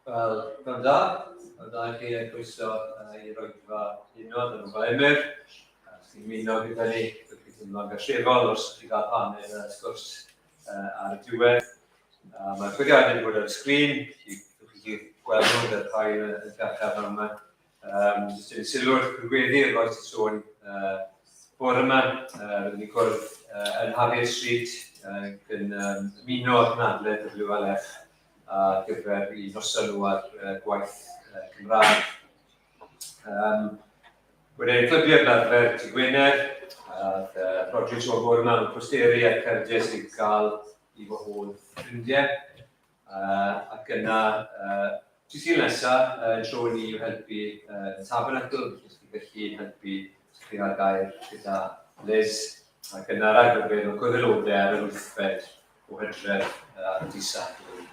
Wel, pnawn da. Pnawn da i chi a croeso i'r oedfa heno yn ôl Emyr. Os chi'n ymuno gyda ni, byddwch chi'n teimlo'n gartrefol os chi gael paned a sgwrs ar y diwedd. Mae'r gwyliadau wedi bod ar y sgrin, chi chi gweld nhw gyda'r rhai yn carchar fan yma. Jyst yn sylw'r gweddi yr oes i sôn bore yma, rydyn ni'n cwrdd yn Harriet Street yn ymuno â'r cynhadledd WLF ar gyfer i noson nhw ar gwaith Cymraeg. Wedyn, clybiau fel arfer ti Gwener, a Rodri Sôn bore yma, mae posteri a cardiau sydd gael i wahodd ffrindiau. Ac yna, ti Sul nesa, yn tro ni i'w helpu yn y Tabernacl, felly os chi'n gallu helpu chi gael gair gyda Liz. Ac yna rhagfyr o gwrdd ar yr wythfed o Hydref ar y dydd Sadwrn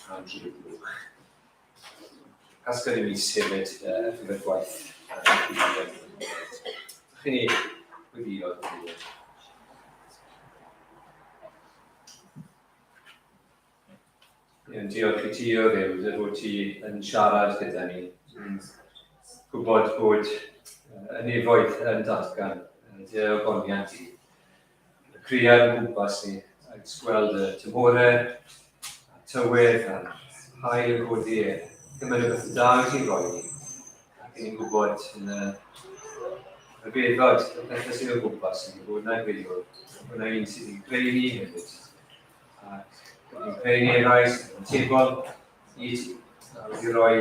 am dri gloch. Casgliad y mis hefyd ar gyfer gwaith Chi ni gweddio. Iawn, diolch i ti o Dduw, dy fod ti yn siarad gyda ni. Yn gwybod bod y nefoedd yn datgan dy ogoniant i. Y cread o gwmpas ni, a jyst gweld y tymhorau, a'r tywydd, a'r haul yn codi, gymaint o bethau da wyt ti'n rhoi ni. Ac ni'n gwybod yn y rhyfeddod, y pethau sydd o gwmpas ni, bod yna greulwr, bod yna un sydd yn creu ni hefyd. Ac yn creu ni rai sydd yn tebol i ti, a wedi rhoi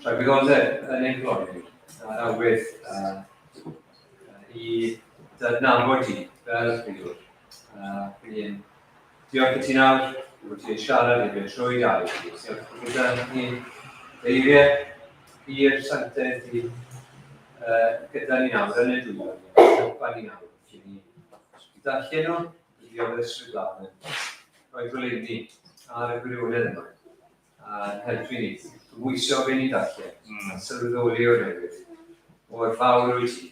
tragwyddoldeb yn ein clon ni, a'r awydd i dy adnabod di fel Rheolwr. Fi'n diolch i ti nawr, bod ti'n siarad i fi trwy gair ti. Diolch gyda ni eiriau i'r sanctaidd di gyda ni nawr yn y dwylo ni. Helpa ni nawr i ni darllen nhw, i ddiolch yr ysbryd glân yn rhoi goleuni ar y gwirionedd yma. a'n helpu ni gymhwyso be ni'n darllen, a sylweddoli o'r newydd, mor fawr wyt ti,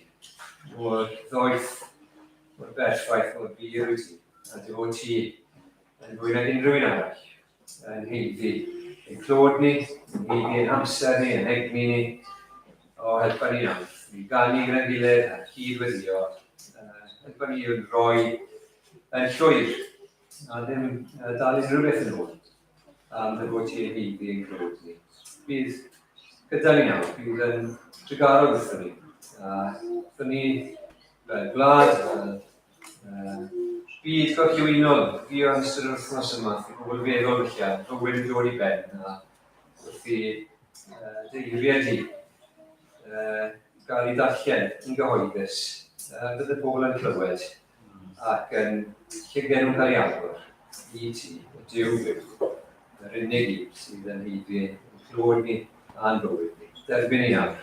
mor ddoeth, mor berffaith, mor bur wyt ti, a dy fod ti yn fwy nag unrhyw un arall, yn heiddi ein clod ni, yn heiddi ein hamser ni, yn egni ni, o helpa ni nawr, ni ganu gyda'n gilydd a cyd-weddio, helpa ni yn rhoi yn llwyr, a ddim dal unrhyw beth yn ôl. am dy fod ti yn haeddu ein clod ni. Bydd gyda ni nawr, bydd yn trugarog wrthon ni. A wrthon ni fel gwlad, fel byd gorllewinol, fi o'n ystod yr wythnos yma, wrth i bobl feddwl felly am fywyd yn dod i ben, a wrth i dy eiriau di gael ei darllen yn gyhoeddus, bydd y bobl yn clywed ac yn llygad nhw'n cael ei agor i ti, y Duw byw, yr unig un sydd yn haeddu ein clod ni a'n bywyd ni. Derbyn ni nawr,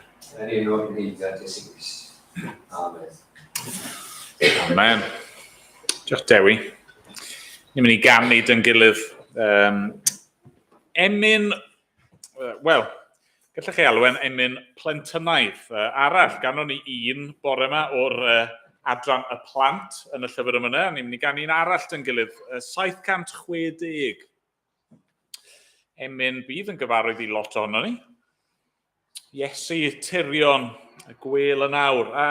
yn enw'r Ngheidiad Iesu Grist. Amen. Amen. Diolch Dewi. Ni'n mynd i ganu dyn gilydd. Emyn, wel, gallech chi alw e'n emyn plentynaidd arall. Ganon ni un bore yma o'r adran y plant yn y llyfr yma. Ni'n mynd i ganu un arall dyn gilydd, 760. Emyn bydd yn gyfarwydd i lot ohono ni. Iesu, Tirion, y gwel yn awr. A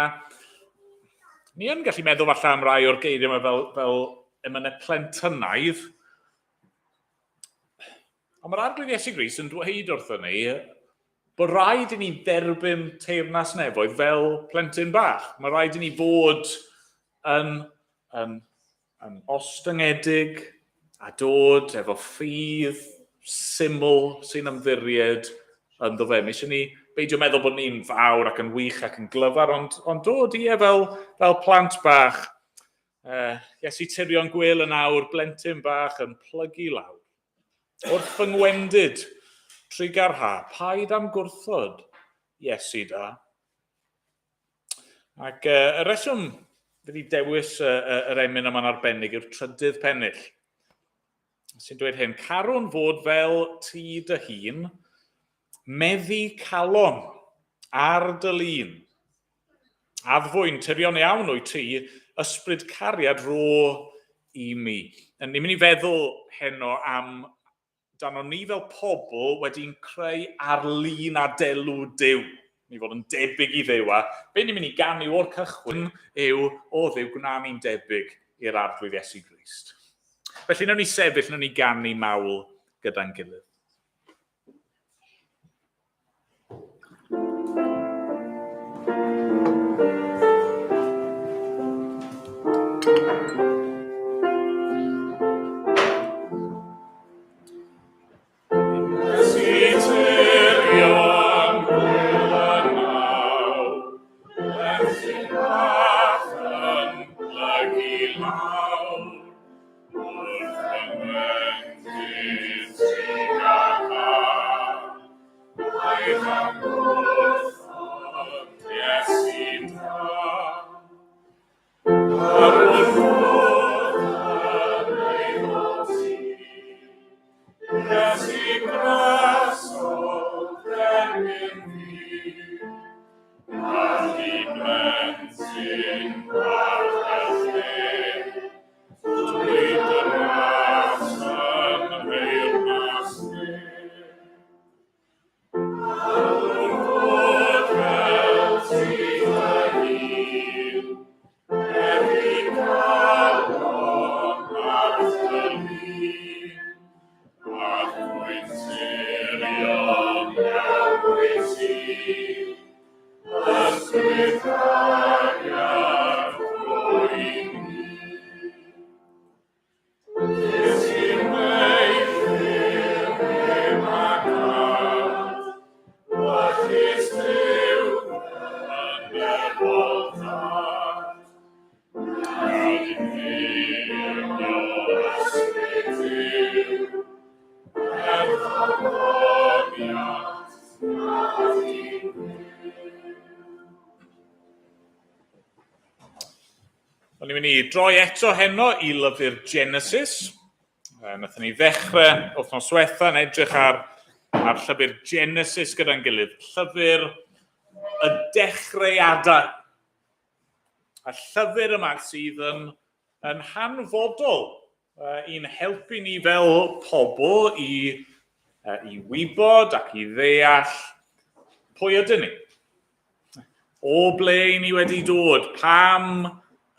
ni yn gallu meddwl falle am rai o'r geiriau yma fel emynau plentynaidd. Ond mae'r Arglwydd Iesu Grist yn dweud wrthyn ni bod rhaid i ni dderbyn teyrnas nefoedd fel plentyn bach. Mae rhaid i ni fod yn, yn, yn ostyngedig, A dod efo ffydd syml sy'n ymddiried ynddo fe. Mae eisiau ni beidio meddwl bod ni'n fawr ac yn wych ac yn glyfar, ond, ond dod ie fel, fel plant bach. Iesu tirion gwel yn awr, blentyn bach yn plygu lawr. Wrth fy ngwendid, trugar ha, paid am gwrthod, Iesu da. Ac y reswm fi wedi dewis yr emyn yma'n arbennig yw'r trydydd pennill, sy'n dweud hyn, carwn fod fel ti dy hun, meddu calon ar dy lun. Addfwyn, tyrion iawn wyt ti, ysbryd cariad rho i mi. Ni'n mynd i feddwl heno am dan o'n ni fel pobl wedi'n creu ar lun a delw Duw. Ni fod yn debyg i Dduw, a be ni'n mynd i ganu o'r cychwyn yw, o Dduw, gwna ni'n debyg i'r Arglwydd Iesu Grist. Felly, nawn ni sefyll, nawn ni ganu mawl gyda'n gilydd. O'n i'n mynd i droi eto heno i lyfr Genesis. Nathon ni ddechrau wythnos diwetha yn edrych ar, ar llyfr Genesis gyda'n gilydd. Llyfr y dechreuadau. A llyfr yma sydd yn, yn hanfodol i'n helpu ni fel pobl i, i wybod ac i ddeall pwy ydyn ni. O ble i ni wedi dod? Pam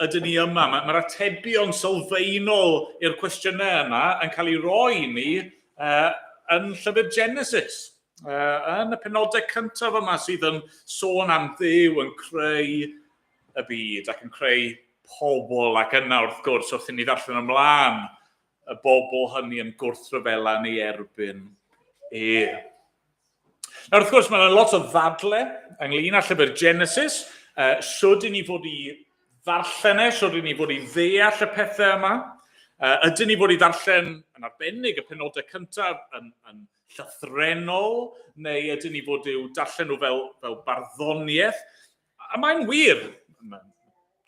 ydyn ni yma? Mae'r ma atebion sylfaenol i'r cwestiynau yma yn cael ei roi i ni yn llyfr Genesis. Yn y penodau cyntaf yma sydd yn sôn am Dduw yn creu y byd ac yn creu pobl ac yna wrth gwrs wrth i ni ddarllen ymlaen y bobl hynny yn gwrthryfela yn ei erbyn e. Nawr wrth gwrs mae yna lot o ddadle ynglyn â llyfr Genesis, sut i ni fod i ddarllen e, sut i ni fod i ddeall y pethau yma. Ydyn ni fod i ddarllen yn arbennig y penodau cyntaf yn, yn llythrennol, neu ydyn ni fod i'w darllen nhw fel, fel barddoniaeth? A mae'n wir,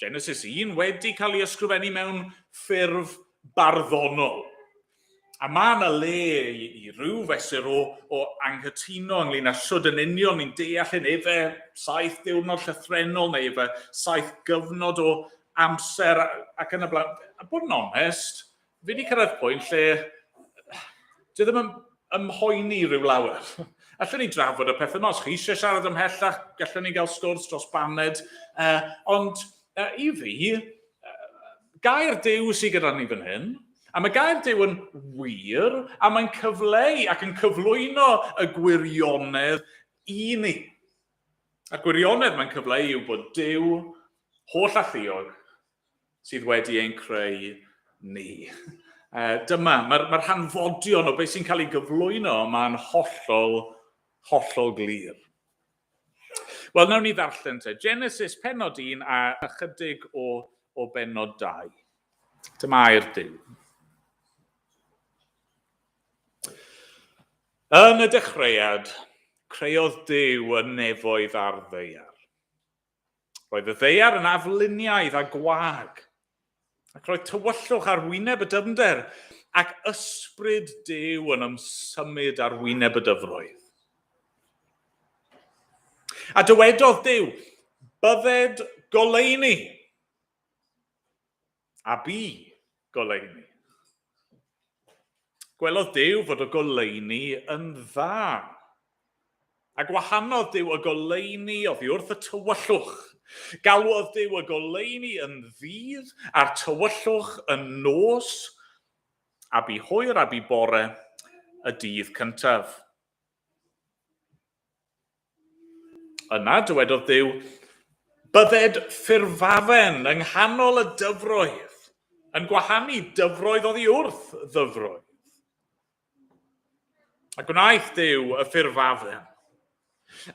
Genesis 1 wedi cael ei ysgrifennu mewn ffurf barddonol. A mae yna le i, i ryw fesur o, o anghytuno ynglyn â sut yn union ni'n deall hyn, efe saith diwrnod llythrennol neu efe saith gyfnod o amser ac yn y blaen. A bod yn onest, fi wedi cyrraedd pwynt lle dwi ddim yn ymhoeni rhyw lawer. Allwn ni drafod y pethau yma, os chi eisiau siarad ymhellach, gallwn ni gael sgwrs dros baned. Ond i fi, gair Duw sydd gyda ni fan hyn, a mae gair Duw yn wir, a mae'n cyfleu ac yn cyflwyno y gwirionedd i ni. A'r gwirionedd mae'n cyfleu yw bod Duw holl alluog sydd wedi ein creu ni. Dyma, mae'r mae hanfodion o beth sy'n cael ei gyflwyno yma'n hollol, hollol glir. Wel, nawn ni ddarllen te. Genesis penod 1 a ychydig o, o benod 2. Dyma air Duw. Yn y dechreuad, creodd Duw y nefoedd a'r ddaear. Roedd y ddaear yn afluniaidd a gwag, ac roedd tywyllwch ar wyneb y dyfnder, ac ysbryd Duw yn ymsymud ar wyneb y dyfroedd. A dywedodd Duw, bydded goleuni. A bu goleuni. Gwelodd Duw fod y goleuni yn dda. A gwahanodd Duw y goleuni oddi wrth y tywyllwch. Galwodd Duw y goleuni yn ddydd a'r tywyllwch yn nos, a bu hwyr a bu bore y dydd cyntaf. Yna dywedodd Duw, Bydded ffurfafen yng nghanol y dyfroedd, yn gwahanu dyfroedd oddi wrth ddyfroedd. A gwnaeth Duw y ffurfafen,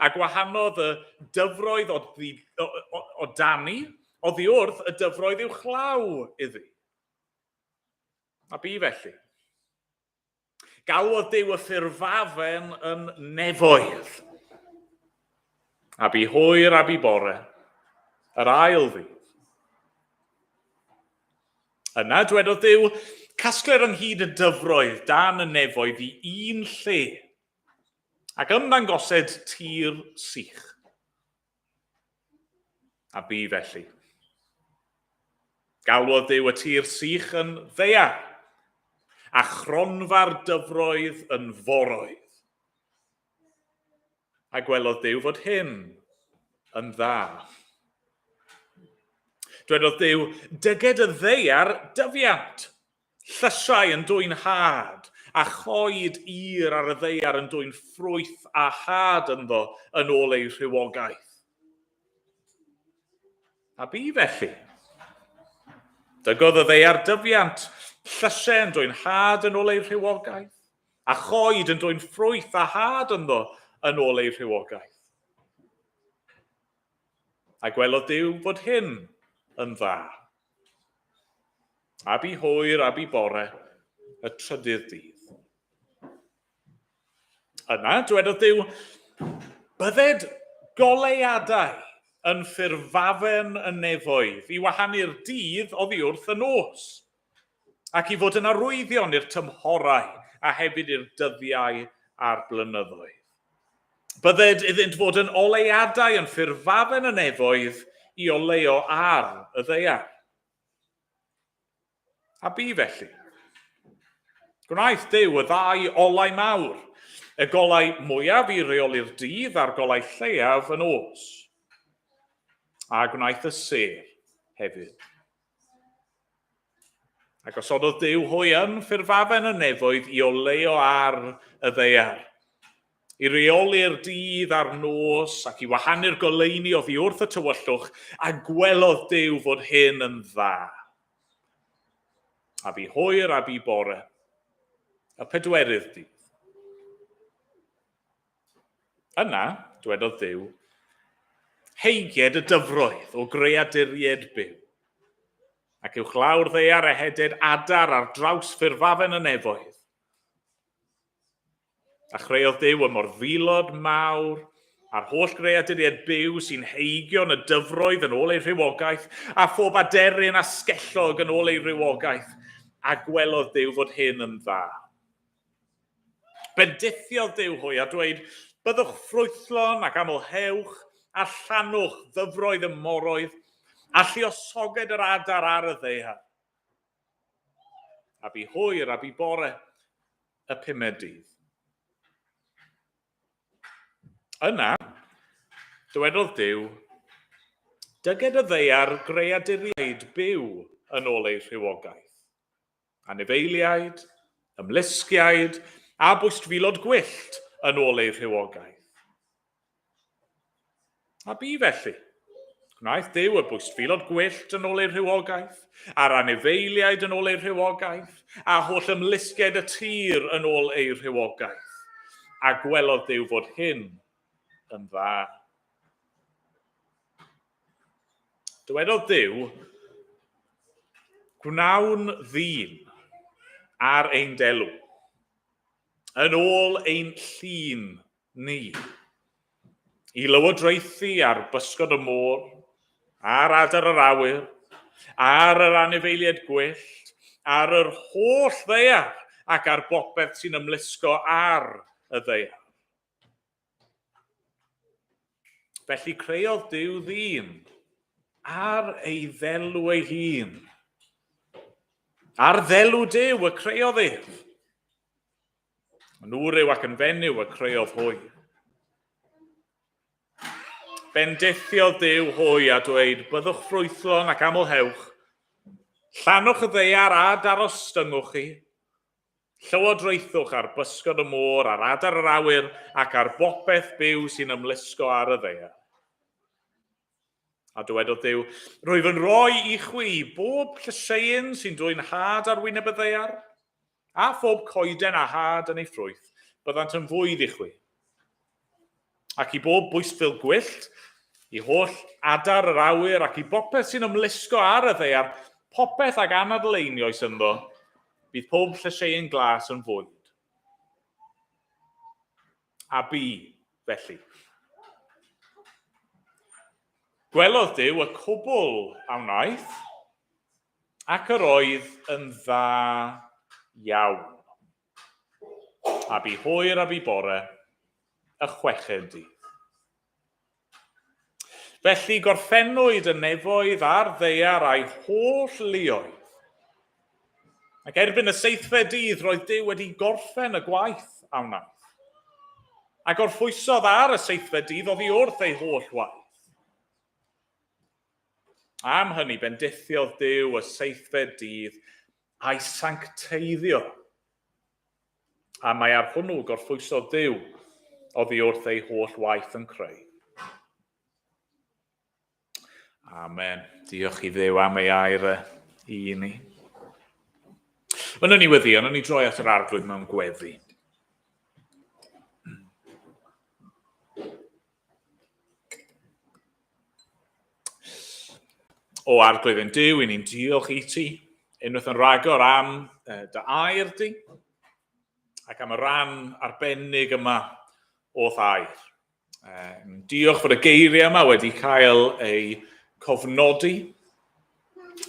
a gwahanodd y dyfroedd o, o, o, o dani oddi wrth y dyfroedd uwchlaw iddi. A bu felly. Galwodd Duw y ffurfafen yn nefoedd. A bu hwyr a bu bore, yr ail ddydd. Yna dwedodd Duw, casgler ynghyd y dyfroedd dan y nefoedd i un lle, ac ymddangosed tir sych. A bu felly. Galwodd Duw y tir sych yn ddaear, a chronfa'r dyfroedd yn foroedd. A gwelodd Duw fod hyn yn dda. Dwedodd Duw, dyged y ddaear dyfiant, Llysiau yn dwyn had, a choed ir ar y ddaear yn dwyn ffrwyth a had ynddo yn ôl eu rhywogaeth. A bu felly. Dygodd y ddaear dyfiant, llysiau yn dwyn had yn ôl eu rhywogaeth, a choed yn dwyn ffrwyth a had ynddo yn ôl eu rhywogaeth. A gwelodd Duw fod hyn yn dda. A bu hwyr a bu bore y trydydd dydd. Yna, dwedodd Duw, bydded goleuadau yn ffurfafen y nefoedd i wahanu'r dydd oddi wrth y nos, ac i fod yn arwyddion i'r tymhorau a hefyd i'r dyddiau a'r blynyddoedd. Bydded iddynt fod yn oleuadau yn ffurfafen y nefoedd i oleuo ar y ddaear. A bu felly. Gwnaeth Duw y ddau olau mawr, y golau mwyaf i reoli'r dydd a'r golau lleiaf y nos. A gwnaeth y sêr hefyd. A gosododd Duw hwy yn ffurfafen y nefoedd i oleuo ar y ddaear, i reoli'r dydd a'r nos ac i wahanu'r goleuni oddi wrth y tywyllwch, a gwelodd Duw fod hyn yn dda. A bu hwyr a bu bore, y pedwerydd dydd. Yna, dwedodd Duw, heigied y dyfroedd o greaduriaid byw, ac uwchlaw'r ddaear eheded adar ar draws ffurfafen y nefoedd. A chreodd Duw y morfilod mawr, a'r holl greaduriaid byw sy'n heigio yn y dyfroedd yn ôl eu rhywogaeth, a phob aderyn asgellog yn ôl ei rywogaeth, a gwelodd Duw fod hyn yn dda. Bendithiodd Duw hwy a dweud, Byddwch ffrwythlon ac amlhewch, a llanwch ddyfroedd y moroedd, a lluosoged yr adar ar y ddaear. A bu hwyr a bu bore y pumed dydd. Yna, dywedodd Duw, Dyged y ddaear greaduriaid byw yn ôl eu rhywogaeth. Anifeiliaid, ymlusgiaid a bwystfilod gwyllt yn ôl eu rhywogaeth. A bu felly. Gwnaeth Duw y bwystfilod gwyllt yn ôl eu rhywogaeth, a'r anifeiliaid yn ôl eu rhywogaeth, a holl ymlusgiaid y tir yn ôl eu rhywogaeth. A gwelodd Duw fod hyn yn dda. Dywedodd Duw, Gwnawn ddyn ar ein delw, yn ôl ein llun ni, i lywodraethu ar bysgod y môr, ar adar yr awyr, ar yr anifeiliaid gwyllt, ar yr holl ddaear ac ar bopeth sy'n ymlusgo ar y ddaear. Felly creodd Duw ddyn ar ei ddelw ei hun. Ar ddelw Duw y creodd ef. Yn wryw ac yn fenyw y creodd hwy. Bendithiodd Duw hwy a dweud, byddwch ffrwythlon ac amlhewch, llanwch y ddaear a darostyngwch chi, Llywodraethwch ar bysgod y môr, ar adar yr awyr, ac ar bopeth byw sy'n ymlusgo ar y ddaear. A dywedodd Duw, Rwyf yn rhoi i chwi bob llysieuyn sy'n dwyn had ar wyneb y ddaear, a phob coeden a had yn ei ffrwyth, byddant yn fwyd i chwi. Ac i bob bwystfil gwyllt, i holl adar yr awyr ac i bopeth sy'n ymlusgo ar y ddaear, popeth ag anadl einioes ynddo, bydd pob llysieuyn glas yn fwyd. A bu, felly. Gwelodd Duw y cwbl a wnaeth, ac yr oedd yn dda iawn. A bu hwyr a bu bore, y chweched dydd. Felly gorffennwyd y nefoedd a'r ddaear a'i holl luoedd. Ac erbyn y seithfed dydd roedd Duw wedi gorffen y gwaith a wnaeth. A gorffwysodd ar y seithfed dydd oddi wrth ei holl waith. Am hynny bendithiodd Duw y seithfed dydd a'i sancteiddio. A mae ar hwnnw gorffwysodd Duw oddi wrth ei holl waith yn creu. Amen. Diolch i Dduw am ei air e i ni. Wel, ni weddi, ond ni droi at yr arglwydd mewn gweddi. O Arglwydd ein Duw, i ni'n diolch i ti unwaith yn rhagor am dy air di ac am y rhan arbennig yma o'th air. Diolch fod y geiriau yma wedi cael eu cofnodi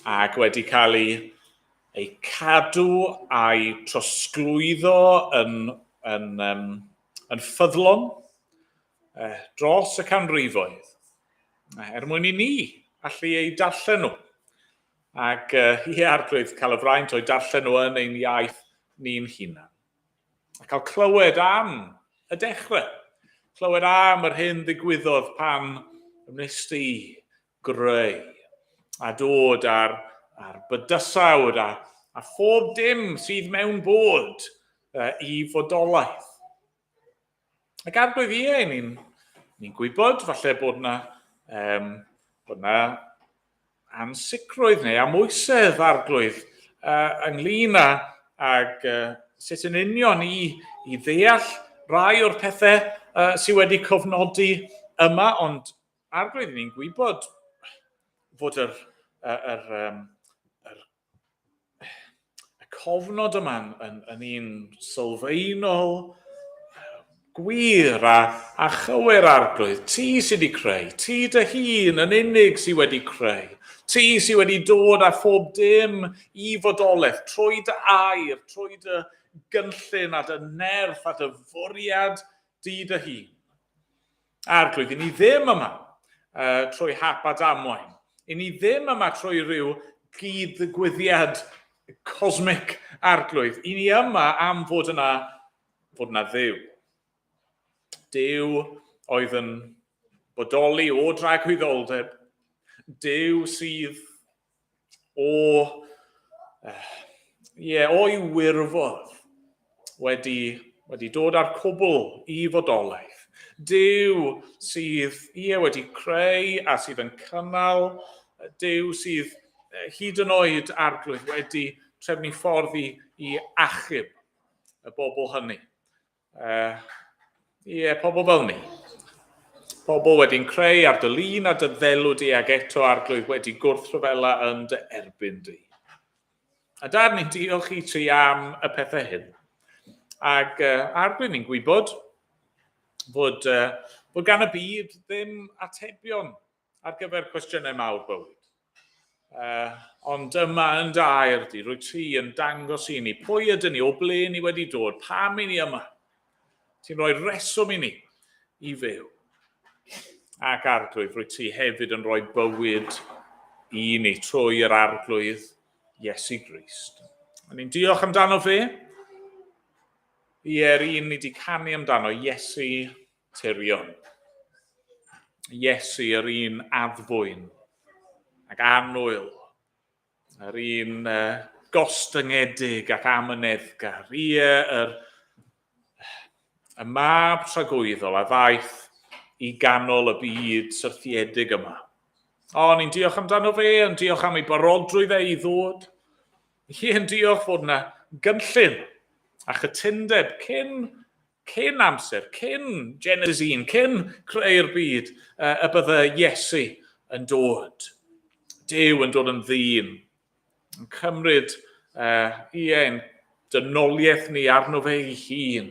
ac wedi cael eu, eu cadw a'i trosglwyddo yn, yn, um, yn ffyddlon dros y canrifoedd, er mwyn i ni allu eu darllen nhw. Ac ie, Arglwydd, cael y fraint o'i darllen nhw yn ein iaith ni'n hunan. A cael clywed am y dechrau. Clywed am yr hyn ddigwyddodd pan wnes di greu a dod ar, ar bydysawd a, a phob dim sydd mewn bod i fodolaeth. Ac Arglwydd, ie, ni'n ni gwybod falle bod na, um, bod na ansicrwydd neu amwysedd Arglwydd ynglyn â ag sut yn union i, i ddeall rai o'r pethau sydd wedi cofnodi yma, ond Arglwydd, ni'n gwybod fod yr, yr, yr, yr y cofnod yma'n yn, yn un sylfaenol, gwir a, a chywir arglwydd. Ti sydd wedi creu, ti dy hun yn unig sydd wedi creu. Ti sydd wedi dod â phob dim i fodolaeth trwy dy air, trwy dy gynllun a dy nerth a dy fwriad di dy hun. Arglwydd, i ni ddim yma trwy hap a damwain. I ni ddim yma trwy rhyw gyd-ddigwyddiad cosmic arglwydd. I ni yma am fod yna, fod yna Dduw. Duw oedd yn bodoli o dragwyddoldeb. Duw sydd o, ie, o'i wirfodd wedi, wedi dod â'r cwbl i fodolaeth. Duw sydd, ie, wedi creu a sydd yn cynnal, Duw sydd hyd yn oed arglwydd wedi trefnu ffordd i, i achub y bobl hynny. Ie, pobl fel ni. Pobl wedi'n creu ar dy lun a dy ddelw di ag eto arglwydd wedi gwrthryfela yn dy erbyn di. A dad, ni'n diolch i ti am y pethau hyn. Ac arglwydd, ni'n gwybod fod, fod gan y byd ddim atebion ar gyfer cwestiynau mawr bywyd. Ond yma yn dy air di, rwy ti yn dangos i ni pwy ydyn ni, o ble ni wedi dod, pam i ni yma. Ti'n rhoi reswm i ni i fyw. Ac arglwydd, rwy ti hefyd yn rhoi bywyd i ni trwy yr arglwydd Iesu Grist. A ni'n diolch amdano fe. Ie, yr un ni wedi canu amdano, Iesu Tirion. Iesu, yr un addfwyn ac annwyl Yr un gostyngedig ac amyneddgar. Ie, yr, y mab tragwyddol a ddaeth i ganol y byd syrthiedig yma. O, ni'n diolch amdano fe, yn diolch am ei barodrwydd e i ddod. Ie, yn diolch fod yna gynllun a chytundeb cyn, cyn amser, cyn Genesis 1, cyn creu'r byd, y bydde Iesu yn dod. Duw yn dod yn ddyn, yn cymryd ie, ein dynoliaeth ni arno fe ei hun,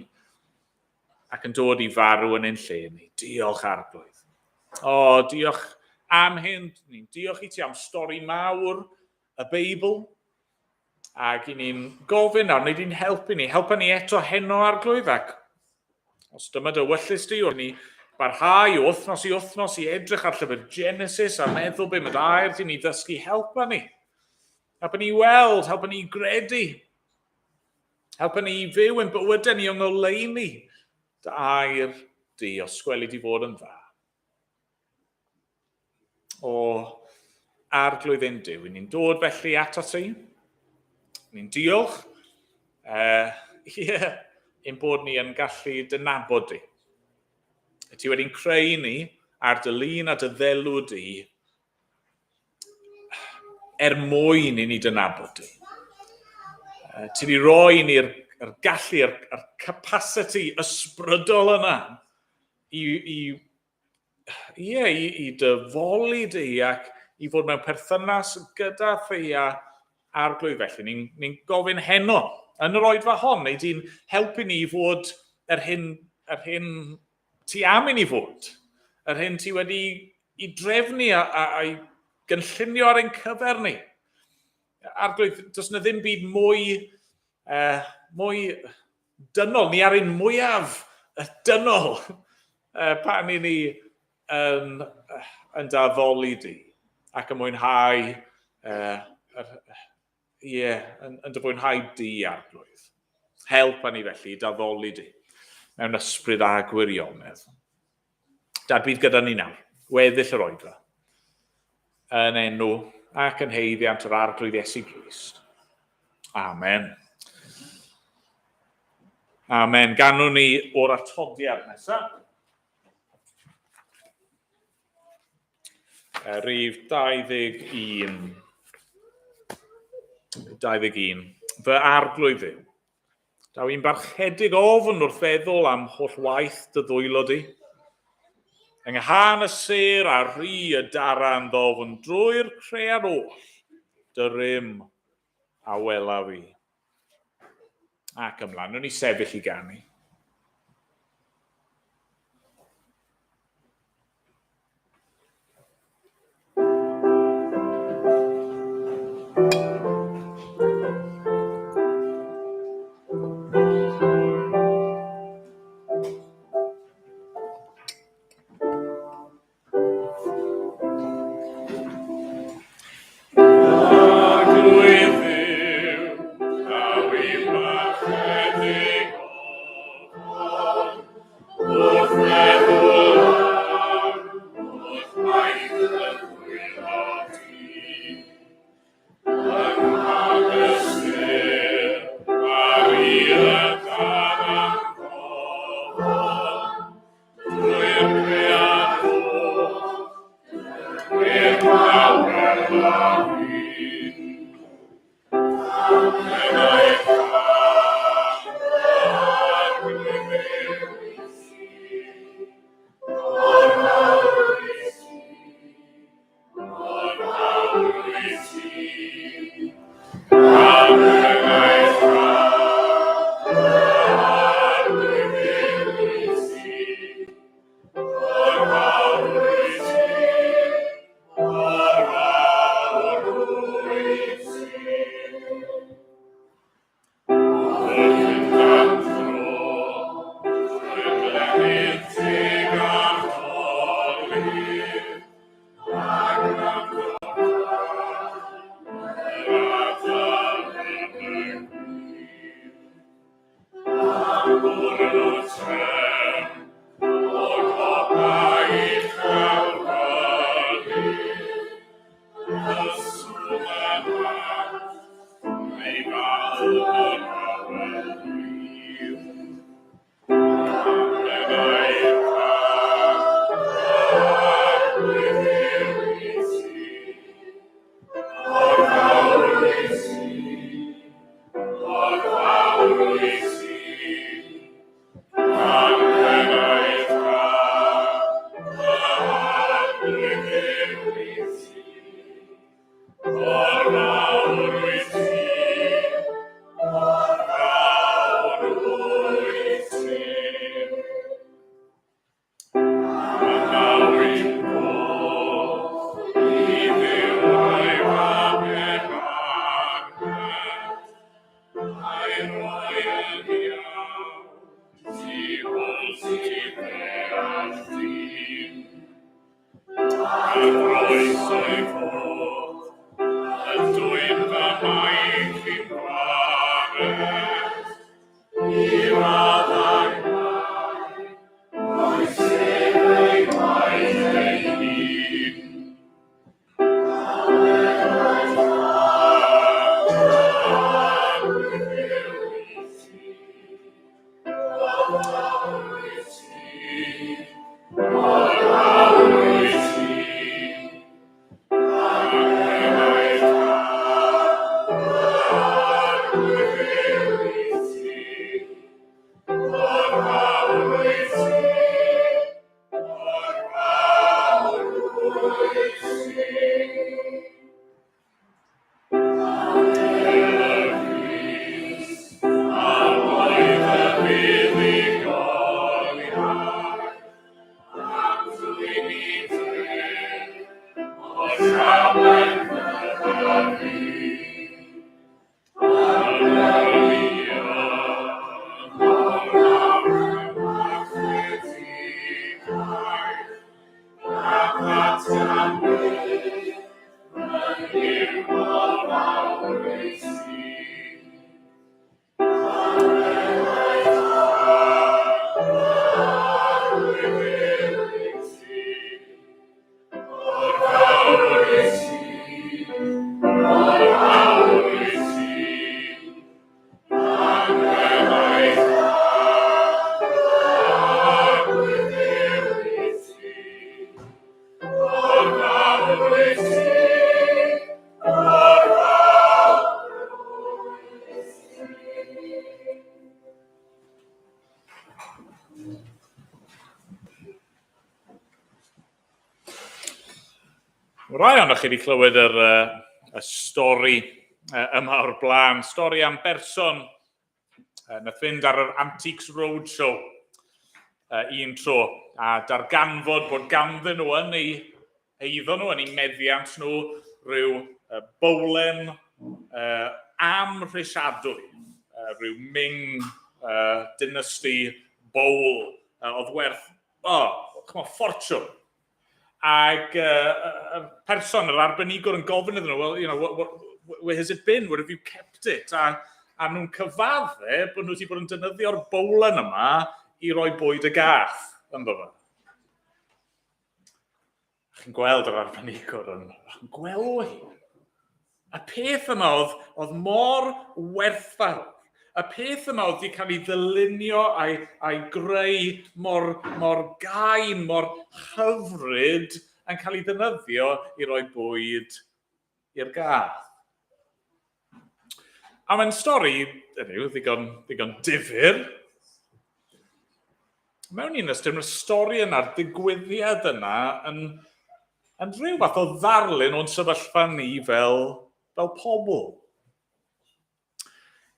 ac yn dod i farw yn ein lle ni. Diolch arglwydd. O, diolch am hyn. Ni'n diolch i ti am stori mawr y Beibl. Ac i ni'n gofyn nawr, neu di'n helpu ni, helpa ni eto heno arglwydd, ac os dyma dy wyllys di, wrth ni barhau o wythnos i wythnos i edrych ar llyfr Genesis a meddwl be mae dy air di'n ei ddysgu, helpa ni. Helpa ni weld, helpa ni gredu. Helpa ni i fyw yn bywydau ni yng ngoleuni dy air di, os gweli di fod yn dda. O Arglwydd ein Duw, ni'n dod felly ato ti. Ni'n diolch yeah, ein bod ni yn gallu dy nabod di. Ti wedi'n creu ni ar dy lun a dy ddelw di er mwyn i ni dy nabod di. Ti wedi rhoi ni'r er gallu, yr, er capacity ysbrydol yna i, i ie, i, i dy foli di ac i fod mewn perthynas gyda thi a arglwydd felly. Ni'n ni gofyn heno yn yr oedfa hon, neu di'n helpu ni i fod yr hyn, yr hyn ti am i ni fod, yr hyn ti wedi i drefnu a, a, a'i gynllunio ar ein cyfer ni. Arglwydd, does yna ddim byd mwy, mwy dynol, ni ar ein mwyaf dynol pan i ni yn, yn daddoli di ac yn mwynhau, ie, yn, yn dy fwynhau di arglwydd. Help a ni felly i daddoli di mewn ysbryd a gwirionedd. Dad bydd gyda ni nawr, weddill yr oedfa, yn enw ac yn heiddiant yr Arglwydd Iesu Grist. Amen. Amen. Ganwn ni o'r atodiad nesaf. Rhif 21. 21. Fy arglwydd yw. Daw i'n barchedig ofn wrth feddwl am holl waith dy ddwylo di. Yng nghân y sêr a rhy y daran ddofn drwy'r cread oll, dy rym a welaf i. Ac ymlaen, nhw'n i sefyll i ganu. Rai ohonoch chi wedi clywed yr, y stori yma o'r blaen. Stori am berson nath fynd ar yr Antiques Roadshow un tro a darganfod bod ganddyn nhw yn ei eiddo nhw, yn eu meddiant nhw, rhyw bowlen amhrisiadwy, rhyw Ming Dynasty bowl oedd werth, oh, chmo, ffortiwn. Ac y person, yr arbenigwr yn gofyn iddyn nhw, well, you know, what, where has it been? Where have you kept it? A nhw'n cyfadde bod nhw wedi bod yn defnyddio'r bowlen yma i roi bwyd y gath ynddo fe. Chi'n gweld yr arbenigwr yn, yn gweld hi. Y peth yma oedd, oedd mor werthfawr. Y peth yma oedd wedi cael ei ddylunio a'i, a'i greu mor, mor gain, mor hyfryd yn cael ei ddefnyddio i roi bwyd i'r gath. A mae'n stori, hynny ddigon, ddigon difyr. Mewn un ystyr, mae'r stori yna'r digwyddiad yna yn, yn rhyw fath o ddarlun o'n sefyllfa ni fel, fel pobl.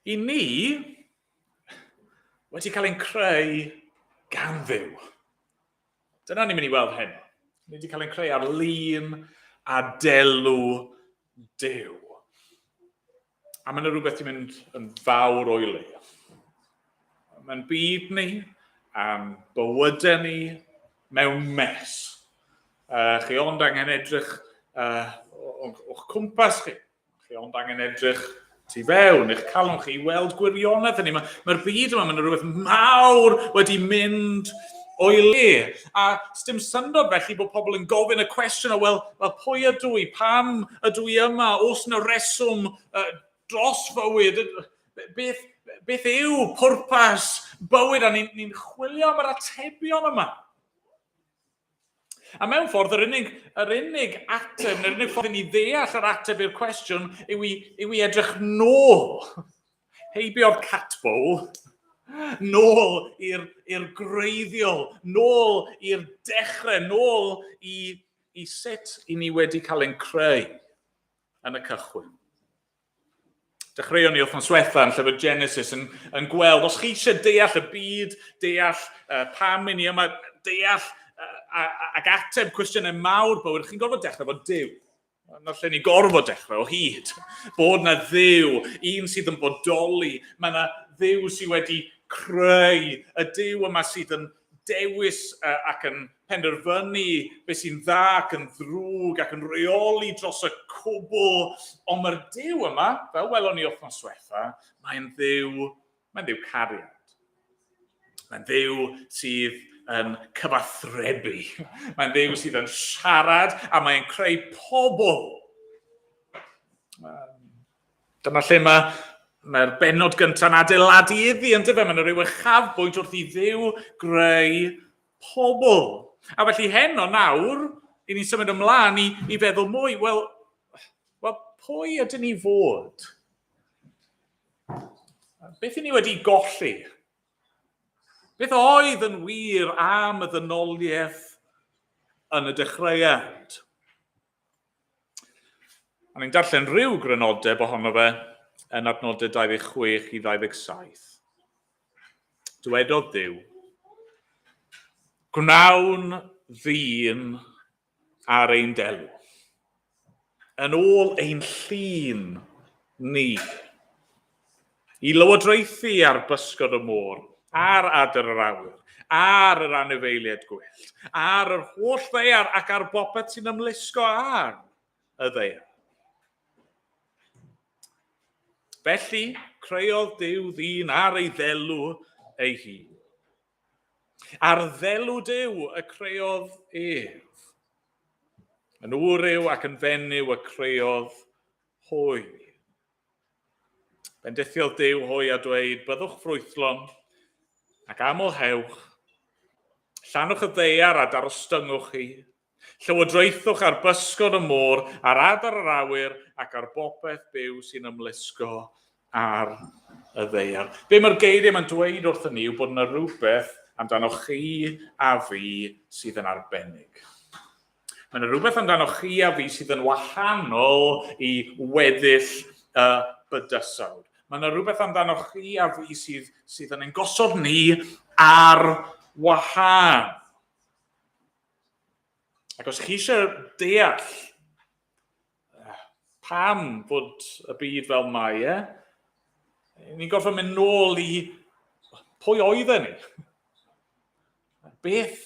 I ni, wedi cael ein creu gan Dduw. Dyna ni'n mynd i weld heno. Ni wedi cael ein creu ar lun a delw Duw. A mae yna rhywbeth wedi mynd yn fawr o'i le. Mae'n byd ni, a'n bywydau ni, mewn mess. Chi ond angen edrych o'ch cwmpas chi. Chi ond angen edrych Tu fewn i'ch calon chi i weld gwirionedd hynny. Mae'r mae byd yma, mae'n rhywbeth mawr wedi mynd o'i le. A dim syndod felly bod pobl yn gofyn y cwestiwn o, wel, well, pwy ydw i? Pam ydw i yma? Oes yna reswm dros fywyd? Beth, beth yw pwrpas bywyd? A ni'n ni chwilio am yr atebion yma. A mewn ffordd, yr unig, yr unig ateb, neu'r unig ffordd i ni ddeall yr ateb i'r cwestiwn yw i, yw i edrych nôl. Heibio'r cat bowl, nôl i'r gwreiddiol, nôl i'r dechrau, nôl i, i sut i ni wedi cael ein creu yn y cychwyn. Dechreuon ni wythnos diwetha yn llyfr Genesis yn, yn gweld, os chi eisiau deall y byd, deall pam i ni yma, deall ac ateb cwestiynau mawr bywyd, chi'n gorfod dechrau fod Duw. Yna lle ni gorfod dechrau o hyd. Bod na Dduw, un sydd yn bodoli, mae yna Dduw sydd wedi creu, y Duw yma sydd yn dewis ac yn penderfynu beth sy'n dda ac yn ddrwg ac yn rheoli dros y cwbl. Ond mae'r Duw yma, fel welon ni wythnos diwetha, mae'n Dduw, mae'n Dduw cariad. Mae'n Dduw sydd yn cyfathrebu. Mae'n Dduw sydd yn siarad a mae'n creu pobl. Dyma lle mae mae'r bennod gyntaf'n adeiladu iddi, yn dyfe? Mae'n rhyw uchafbwynt wrth i Dduw greu pobl. A felly heno nawr, i ni'n symud ymlaen i, i feddwl mwy, wel, wel, pwy ydyn ni fod? Beth i ni wedi golli? Beth oedd yn wir am y ddynoliaeth yn y dechreuad? A ni'n darllen rhyw grynodeb ohono fe yn adnodau 26 i 27. Dywedodd Duw, Gwnawn ddyn ar ein delw, yn ôl ein llun ni, i lywodraethu ar bysgod y môr, ar adar yr awyr, ar yr anifeiliaid gwyllt, ar yr holl ddaear ac ar bopeth sy'n ymlusgo ar y ddaear. Felly, creodd Duw ddyn ar ei ddelw ei hun. Ar ddelw Duw y creodd ef. Yn wryw ac yn fenyw y creodd hwy. Bendithiodd Duw hwy a dweud, byddwch ffrwythlon ac amlhewch, llanwch y ddaear a darostyngwch hi, llywodraethwch ar bysgod y môr, ar adar yr awyr ac ar bopeth byw sy'n ymlusgo ar y ddaear. Be mae'r geiriau mae'n dweud wrthyn ni yw bod yna rhywbeth amdano chi a fi sydd yn arbennig. Mae yna rhywbeth amdano chi a fi sydd yn wahanol i weddill y bydysawd. Mae yna rhywbeth amdano chi a fi sydd, sydd yn ein gosod ni ar wahân. Ac os chi eisiau deall pam fod y byd fel mae e, ni'n gorfod mynd nôl i pwy oedden ni. Beth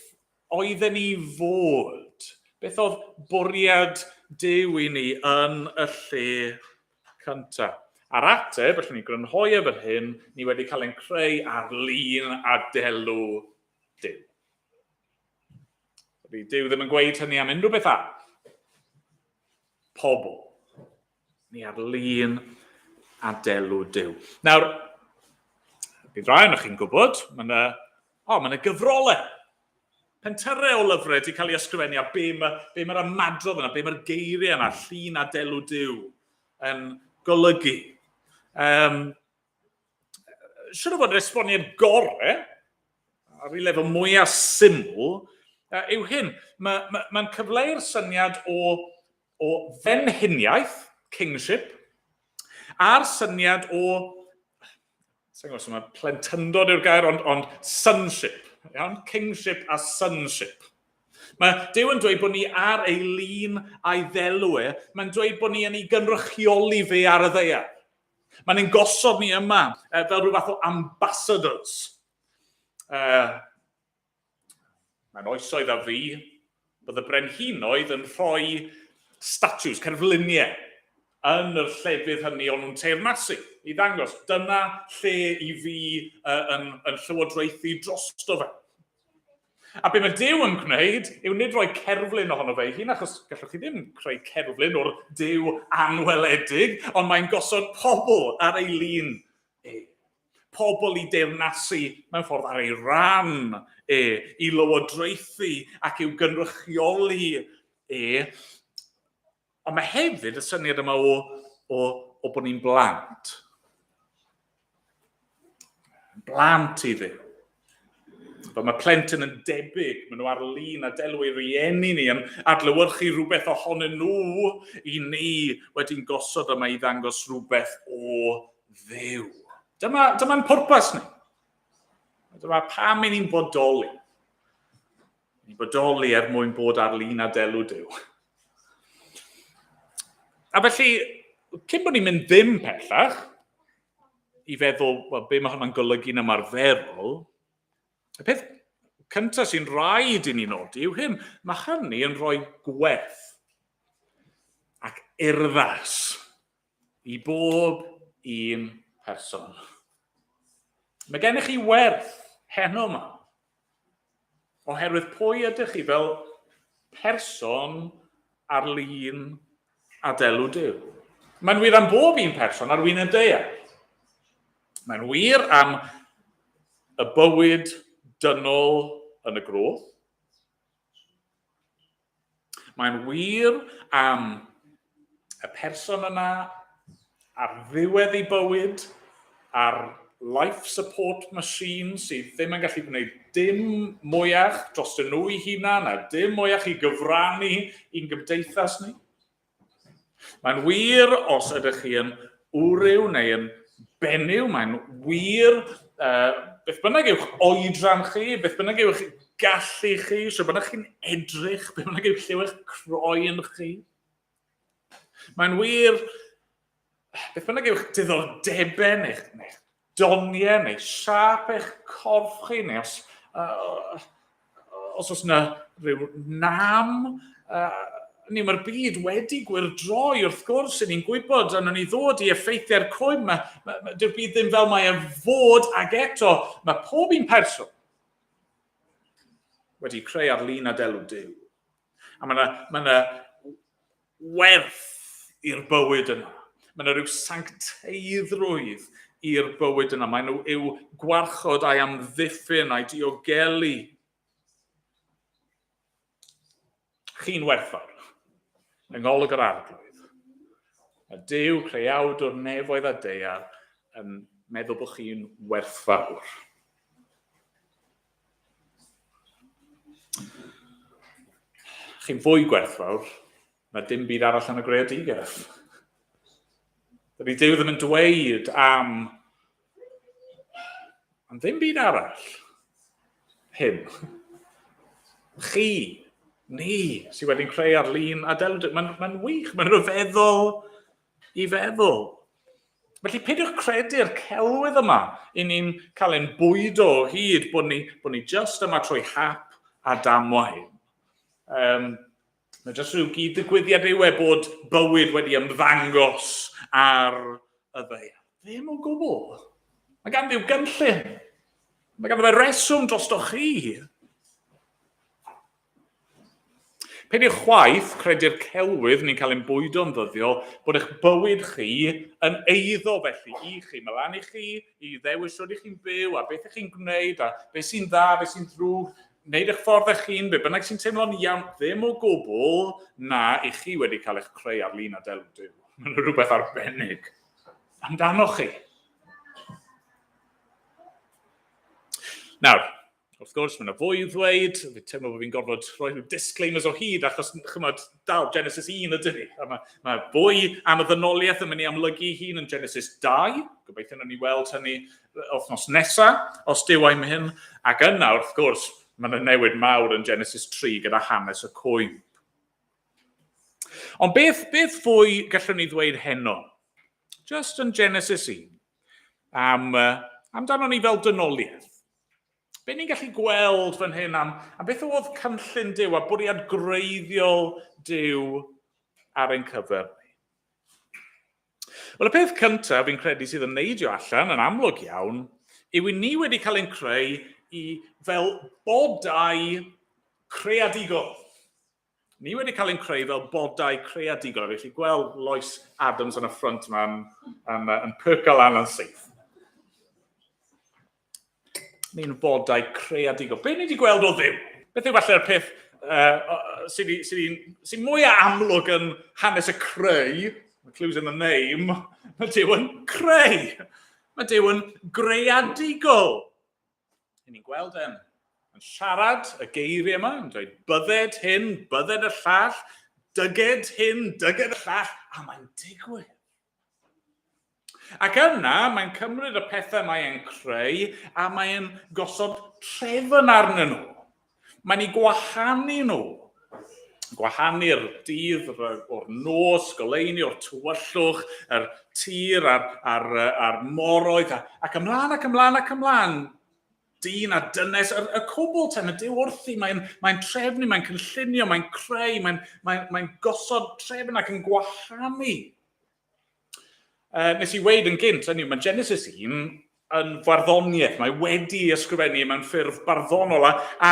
oedden ni fod? Beth oedd bwriad Duw i ni yn y lle cyntaf? A'r ateb, allwn ni grynhoi e fel hyn, ni wedi cael ein creu ar lun a delw Duw. Dydy Duw ddim yn gweud hynny am unrhyw beth arall. Pobl. Ni ar lun a delw Duw. Nawr, bydd rai ohonoch chi'n gwybod, mae yna O, mae yna gyfrolau. Pentyrrau o lyfrau wedi cael ei ysgrifennu a be mae'r be mae ymadrodd yna, be mae'r geiriau yna, llun a delw Duw, yn golygu. Um, siwr o fod yr esboniad gorau, ar ei lefel mwyaf syml, yw hyn. Mae'n ma, ma cyfleu'r syniad o, o fenhiniaeth, kingship, a'r syniad o Sa'n gwybod os mae plentyndod yw'r gair, ond, ond sonship. Iawn? Kingship a sonship. Mae Duw yn dweud bod ni ar ei lun a'i ddelw e. Mae'n dweud bod ni yn ei gynrychioli fe ar y ddaear. Mae'n ein gosod ni yma fel rhyw fath o ambassadors. Mae'n oesoedd a fu, bod y brenhinoedd yn rhoi statues, cerfluniau, yn yr llefydd hynny o'n nhw'n teyrnasu, i ddangos dyna lle i fi yn, yn llywodraethu drosto fe. A be mae Duw yn gwneud yw nid rhoi cerflun ohono fe ei hun, achos gallwch chi ddim creu cerflun o'r Duw anweledig, ond mae'n gosod pobl ar ei lun e. Pobl i deyrnasu mewn ffordd ar ei ran e, i lywodraethu ac i'w gynrychioli e. Ond mae hefyd y syniad yma o, o, o bod ni'n blant. Blant i Dduw. Fel mae plentyn yn debyg, maen nhw ar lun a delw ei rieni ni yn adlewyrchu rhywbeth ohonyn nhw i ni wedi'n gosod yma i ddangos rhywbeth o Dduw. Dyma, dyma'n pwrpas ni. Dyma pam i ni'n bodoli. Ni'n bodoli er mwyn bod ar lun a delw Duw. A felly, cyn bod ni'n mynd ddim pellach, i feddwl, wel, be mae hwnna'n golygu'n ymarferol, y peth cyntaf sy'n rhaid i ni nodi yw hyn, mae hynny yn rhoi gwerth ac urddas i bob un person. Mae gennych chi werth heno yma, Oherwydd pwy ydych chi fel person ar lun a delw Duw? Mae'n wir am bob un person ar wyneb daear. Mae'n wir am y bywyd dynol yn y groth. Mae'n wir am y person yna ar ddiwedd ei bywyd, ar life support machine sydd ddim yn gallu gwneud dim mwyach dros nhw eu hunan a dim mwyach i gyfrannu i'n gymdeithas ni. Mae'n wir os ydych chi yn wryw neu yn benyw, mae'n wir, uh, beth bynnag yw'ch oedran chi, beth bynnag yw'ch gallu chi, so bynnag chi'n edrych, beth bynnag yw lliw eich croen chi. Mae'n wir, beth bynnag yw'ch diddordebau neu'ch, neu doniau neu siâp eich corff chi, neu os, uh, os oes yna rhyw nam, uh, ni mae'r byd wedi gwyrdroi wrth gwrs, i ni'n gwybod, a ni ddod i effeithiau'r cwym, mae, mae, mae, dyw'r byd ddim fel mae e fod, ag eto, mae pob un person wedi creu ar lun a delw Duw. A mae yna mae yna werth i'r bywyd yna. Mae yna rhyw sancteiddrwydd i'r bywyd yna. Mae nhw i'w gwarchod a'i amddiffyn a'i diogelu. Chi'n werthfawr yng ngolwg yr Arglwydd. Mae Duw, creawdwr nefoedd a daear, yn meddwl bod chi'n werthfawr. Chi'n fwy gwerthfawr na dim byd arall yn y greadigaeth. Dydy Duw ddim yn dweud am, am ddim byd arall. Hyn. Chi, ni, sydd wedi'n creu ar lun a delw. Mae'n mae wych, mae'n rhyfeddol i feddwl. Felly peidiwch credu'r celwydd yma i ni'n cael ein bwydo o hyd bod ni, bod ni just yma trwy hap a damwain. Um, mae jyst rhyw gyd-ddigwyddiad yw e bod bywyd wedi ymddangos ar y ddaear. Ddim o gwbl. Mae gan Dduw gynllun. Mae ganddo fe reswm drosto chi. Peidiwch chwaith credu'r celwydd ni'n cael ein bwydo'n ddyddiol bod eich bywyd chi yn eiddo felly i chi. Mae lan i chi i ddewis sut ych chi'n byw a beth ych chi'n gwneud a beth sy'n dda, beth sy'n ddrwg, wneud eich ffordd eich hun, be bynnag sy'n teimlo'n iawn, ddim o gwbl na i chi wedi cael eich creu ar lun a delw Duw. Mae'n rhywbeth arbennig amdanoch chi. Nawr, Wrth gwrs, mae yna fwy i'w ddweud, fi'n teimlo bod fi'n gorfod rhoi rhyw disclaimers o hyd, achos, chymod, dal Genesis 1 ydyn ni. A mae, mae fwy am y ddynoliaeth yn mynd i amlygu hun yn Genesis 2, gobeithio wnawn ni weld hynny wythnos nesaf, os Duw a'i hyn. Ac yna, wrth gwrs, mae yna newid mawr yn Genesis 3 gyda hanes y cwymp. Ond beth, beth fwy gallwn ni ddweud heno? Just yn Genesis 1, am, amdano ni fel dynoliaeth. Be ni'n gallu gweld fan hyn am, am beth oedd cynllun Duw a bwriad gwreiddiol Duw ar ein cyfer ni? Wel, y peth cyntaf fi'n credu sydd yn neidio allan yn amlwg iawn yw i ni wedi cael ein creu i fel bodau creadigol. Ni wedi cael ein creu fel bodau creadigol. A felly gweld Lois Adams yn y ffrynt yma yn, yn, yn perco lan yn syth. Ni'n fodau creadigol. Be ni wedi gweld o Dduw? Beth yw falle'r peth sydd sy, sy mwy amlwg yn hanes y creu, the clue's in the name, mae Duw yn creu. Mae Duw yn greadigol. Ni'n gweld e'n yn siarad y geiriau yma, yn dweud bydded hyn, bydded y llall, dyged hyn, dyged y llall, a mae'n digwydd. Ac yna, mae'n cymryd y pethau mae'n creu a mae'n gosod trefn arnyn nhw. Mae'n ei gwahanu nhw. Gwahanu'r dydd o'r nos, goleuni o'r tywyllwch, yr tir a'r, ar, ar moroedd, ac ymlaen ac ymlaen ac ymlaen. Dyn a dynes, y, y cwbl te, mae Duw wrthi, mae'n mae trefnu, mae'n cynllunio, mae'n creu, mae'n mae, mae gosod trefn ac yn gwahanu. Nes i weud yn gynt, hynny yw, mae Genesis 1 yn farddoniaeth, mae wedi ysgrifennu mewn ffurf barddonol, a, a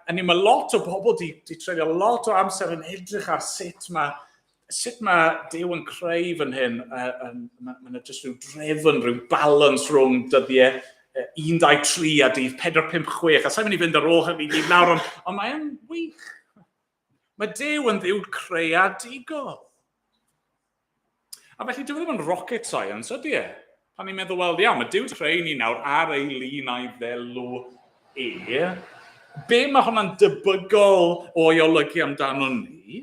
hynny yw, mae lot o bobl di, di treulio lot o amser yn edrych ar sut mae sut mae Duw yn creu fan hyn, uh, um, mae yna jyst rhyw drefn, rhyw balance rhwng dyddiau 1, 2, 3 a dydd 4, 5, 6, a sa'n mynd i fynd ar ôl hynny gyd nawr, ond, ond mae'n wych. Mae Duw yn Dduw creadigol. A felly, dyw e ddim yn rocket science, ydy e? Pan ni'n meddwl, wel, iawn, mae Duw wedi creu ni nawr ar ei lun a'i ddelw e. Be mae hwnna'n debygol o'i olygu amdano ni?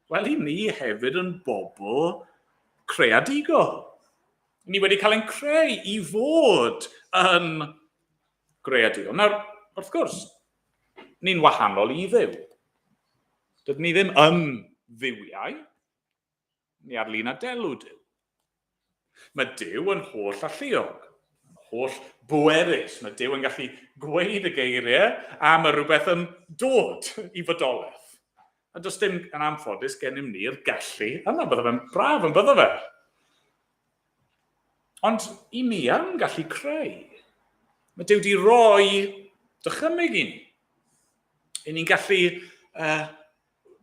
Wel, i ni hefyd yn bobl creadigol. Ni wedi cael ein creu i fod yn greadigol. Nawr, wrth gwrs, ni'n wahanol i Dduw. Dydyn ni ddim yn dduwiau. Ni ar lun a delw Duw. Mae Duw yn holl alluog, yn holl bwerus. Mae Duw yn gallu gweud y geiriau a mae rhywbeth yn dod i fodolaeth. A does dim yn anffodus gennym ni'r gallu yna. Bydde fe'n braf yn bydde fe. Ond i ni yn gallu creu. Mae Duw wedi rhoi dychymyg i ni. I ni'n gallu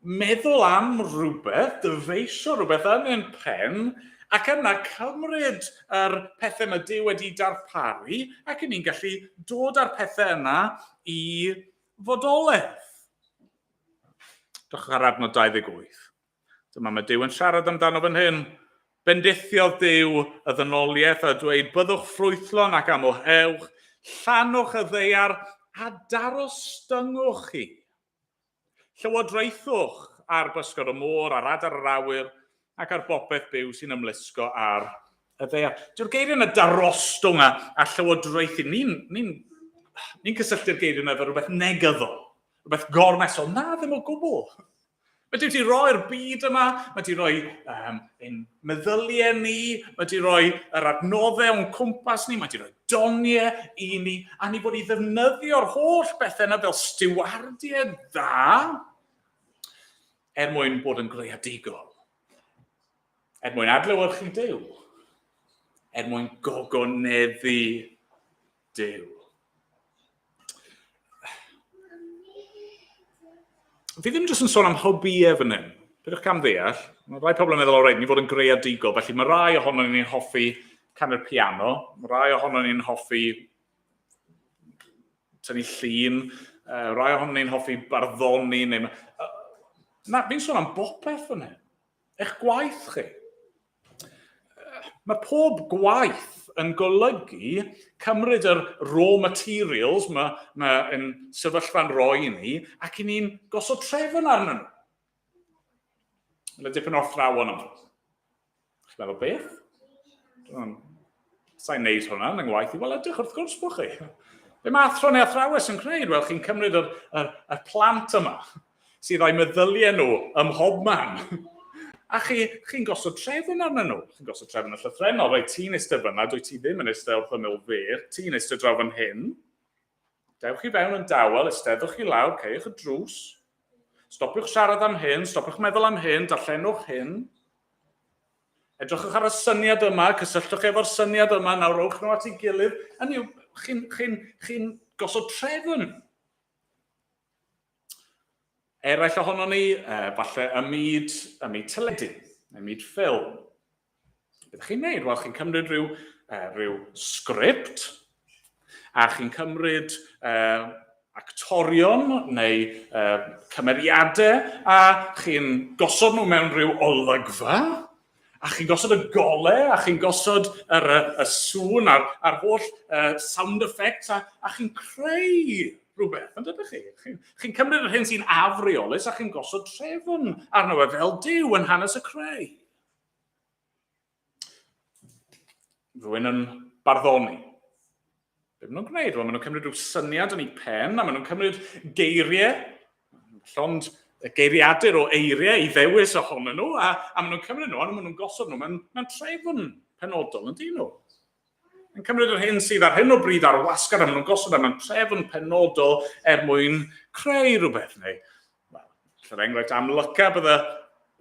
meddwl am rhywbeth, dyfeisio rhywbeth yn ein pen, ac yna cymryd yr pethau mae Duw wedi darparu, ac i ni'n gallu dod â'r pethau yna i fodolaeth. Drychwch ar adnod 28. Dyma mae Duw yn siarad amdano fan hyn. Bendithiodd Duw y ddynoliaeth a dweud, byddwch ffrwythlon ac amlhewch, llanwch y ddaear a darostyngwch hi. Llywodraethwch ar bysgod y môr, ar adar yr awyr, ac ar bopeth byw sy'n ymlusgo ar y ddaear. Dyw'r geiriau yna darostwng a, a llywodraethu, ni'n ni, ni cysylltu'r geiriau yna efo rhywbeth negyddol, rhywbeth gormesol. Na, ddim o gwbl. Mae Duw wedi rhoi'r byd yma, mae wedi rhoi um, ein meddyliau ni, mae wedi rhoi yr adnoddau o'n cwmpas ni, mae wedi rhoi doniau i ni, a ni fod i ddefnyddio'r holl bethau yna fel stiwardiau dda er mwyn bod yn greadigol, er mwyn adlewyrchu Duw, er mwyn gogoneddu Duw. Fi ddim jyst yn sôn am hobïau fan hyn. Pidwch cam ddeall. Mae rai pobl yn meddwl, o reit, ni fod yn greadigol. Felly mae rai ohono ni'n hoffi canu'r piano, mae rai ohono ni'n hoffi tynnu llun, rai ohono ni'n hoffi barddoni. Neu... Na, fi'n sôn am bopeth fan hyn. Eich gwaith chi. Mae pob gwaith yn golygu cymryd yr raw materials mae, mae yn sefyllfa'n rhoi i ni ac i ni'n gosod trefn arnyn nhw. Mae dipyn o athrawon yma. Chi'n meddwl beth? Sa'n neud hwnna yn ngwaith i. Wel, ydych, wrth gwrs bod chi. Be mae athro neu athrawes yn gwneud? Wel, chi'n cymryd yr, yr, y plant yma sydd â'i meddyliau nhw ym mhobman. A chi, chi'n gosod trefn arnyn nhw. Chi'n gosod trefn y llythrennol. Reit, ti'n eistedd fyna, dwi ti ddim yn eistedd wrth ymyl fe, ti'n eistedd draw fan hyn. Dewch i fewn yn dawel, eisteddwch i lawr, caewch y drws. Stopiwch siarad am hyn, stopiwch meddwl am hyn, darllenwch hyn. Edrychwch ar y syniad yma, cysylltwch efo'r syniad yma, nawr rowch nhw at ei gilydd. Hynny yw, chi'n chi chi gosod trefn. Eraill ohonon ni, falle ym myd, ym myd teledu, ym myd ffilm. Beth chi'n neud? Wel, chi'n cymryd rhyw, rhyw sgript, a chi'n cymryd actorion neu cymeriadau, a chi'n gosod nhw mewn rhyw olygfa, a chi'n gosod y golau, a chi'n gosod yr, y, y sŵn a'r, a'r holl sound effects, a, a chi'n creu rhywbeth, yn dydych chi? Chi'n chi cymryd yr hyn sy'n afreolus a chi'n gosod trefn arno fe fel Duw yn hanes y creu. Rwy'n yn barddoni. Be maen nhw'n gwneud? Wel, maen nhw'n cymryd rhyw syniad yn eu pen, a maen nhw'n cymryd geiriau, llond geiriadur o eiriau i ddewis ohonyn nhw, a, a maen nhw'n cymryd nhw, a maen nhw'n gosod nhw mewn, mewn trefn penodol, yn dyn nhw. Yn cymryd yr hyn sydd ar hyn o bryd ar wasgar, a maen nhw'n gosod e mewn trefn penodol er mwyn creu rhywbeth, neu, wel, er enghraifft amlyca bydde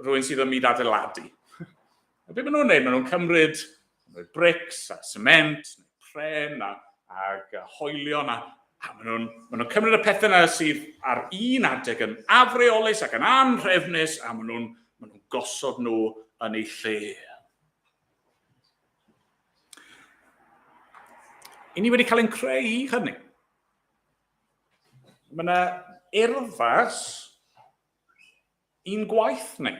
rhywun sydd yn myd adeiladu. A beth maen nhw'n gwneud? Maen nhw'n cymryd brics a cement, neu pren a, ag hoelion, a, a maen nhw'n maen nhw cymryd y pethau yna sydd ar un adeg yn afreolus ac yn anhrefnus, a maen nhw'n maen nhw gosod nhw yn eu lle. I ni wedi cael ein creu i hynny. Mae yna urddas i'n gwaith ni.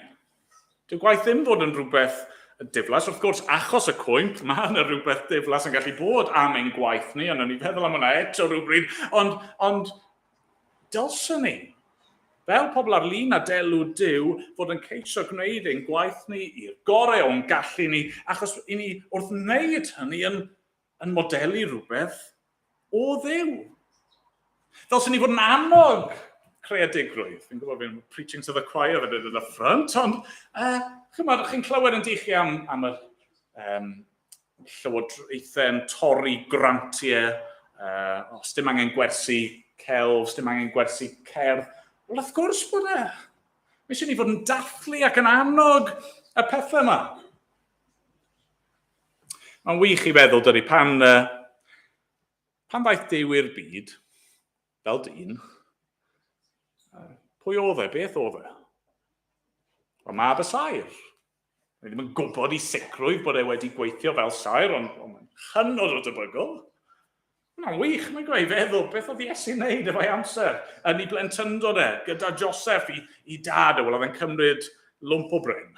Dyw gwaith ddim fod yn rhywbeth diflas. Wrth gwrs, achos y cwymp, mae yna rhywbeth diflas yn gallu bod am ein gwaith ni, ond ni feddwl am hwnna eto rhywbryd. Ond, ond dylswn ni, fel pobl ar lun a delw Duw, fod yn ceisio gwneud ein gwaith ni i'r gorau o'n gallu ni, achos i ni wrth wneud hynny yn, yn modelu rhywbeth o Dduw. Dylswn ni fod yn annog creadigrwydd. Fi'n gwybod fi'n preaching to the choir fan hyn yn y ffrynt, ond uh, chymod, chi'n clywed yn dych chi am, am y um, llywodraethau'n torri grantiau, uh, os dim angen gwersi celf, dim angen gwersi cerdd. Wel, wrth gwrs bod e. Mae eisiau ni fod yn dathlu ac yn annog y pethau yma. Mae'n wych i feddwl, dydy, pan, uh, pan ddaeth Duw i'r byd, fel dyn, pwy oedd e, beth oedd e? Wel, mab y saer. Ni ddim yn gwybod i sicrwydd bod e wedi gweithio fel saer, ond, ond mae'n hynod o debygol. Mae'n wych, mae'n gweud, feddwl, beth oedd Iesu'n neud efo'i amser yn ei blentyndod e, gyda Joseph i, i dad e, wel oedd e'n cymryd lwmp o bren.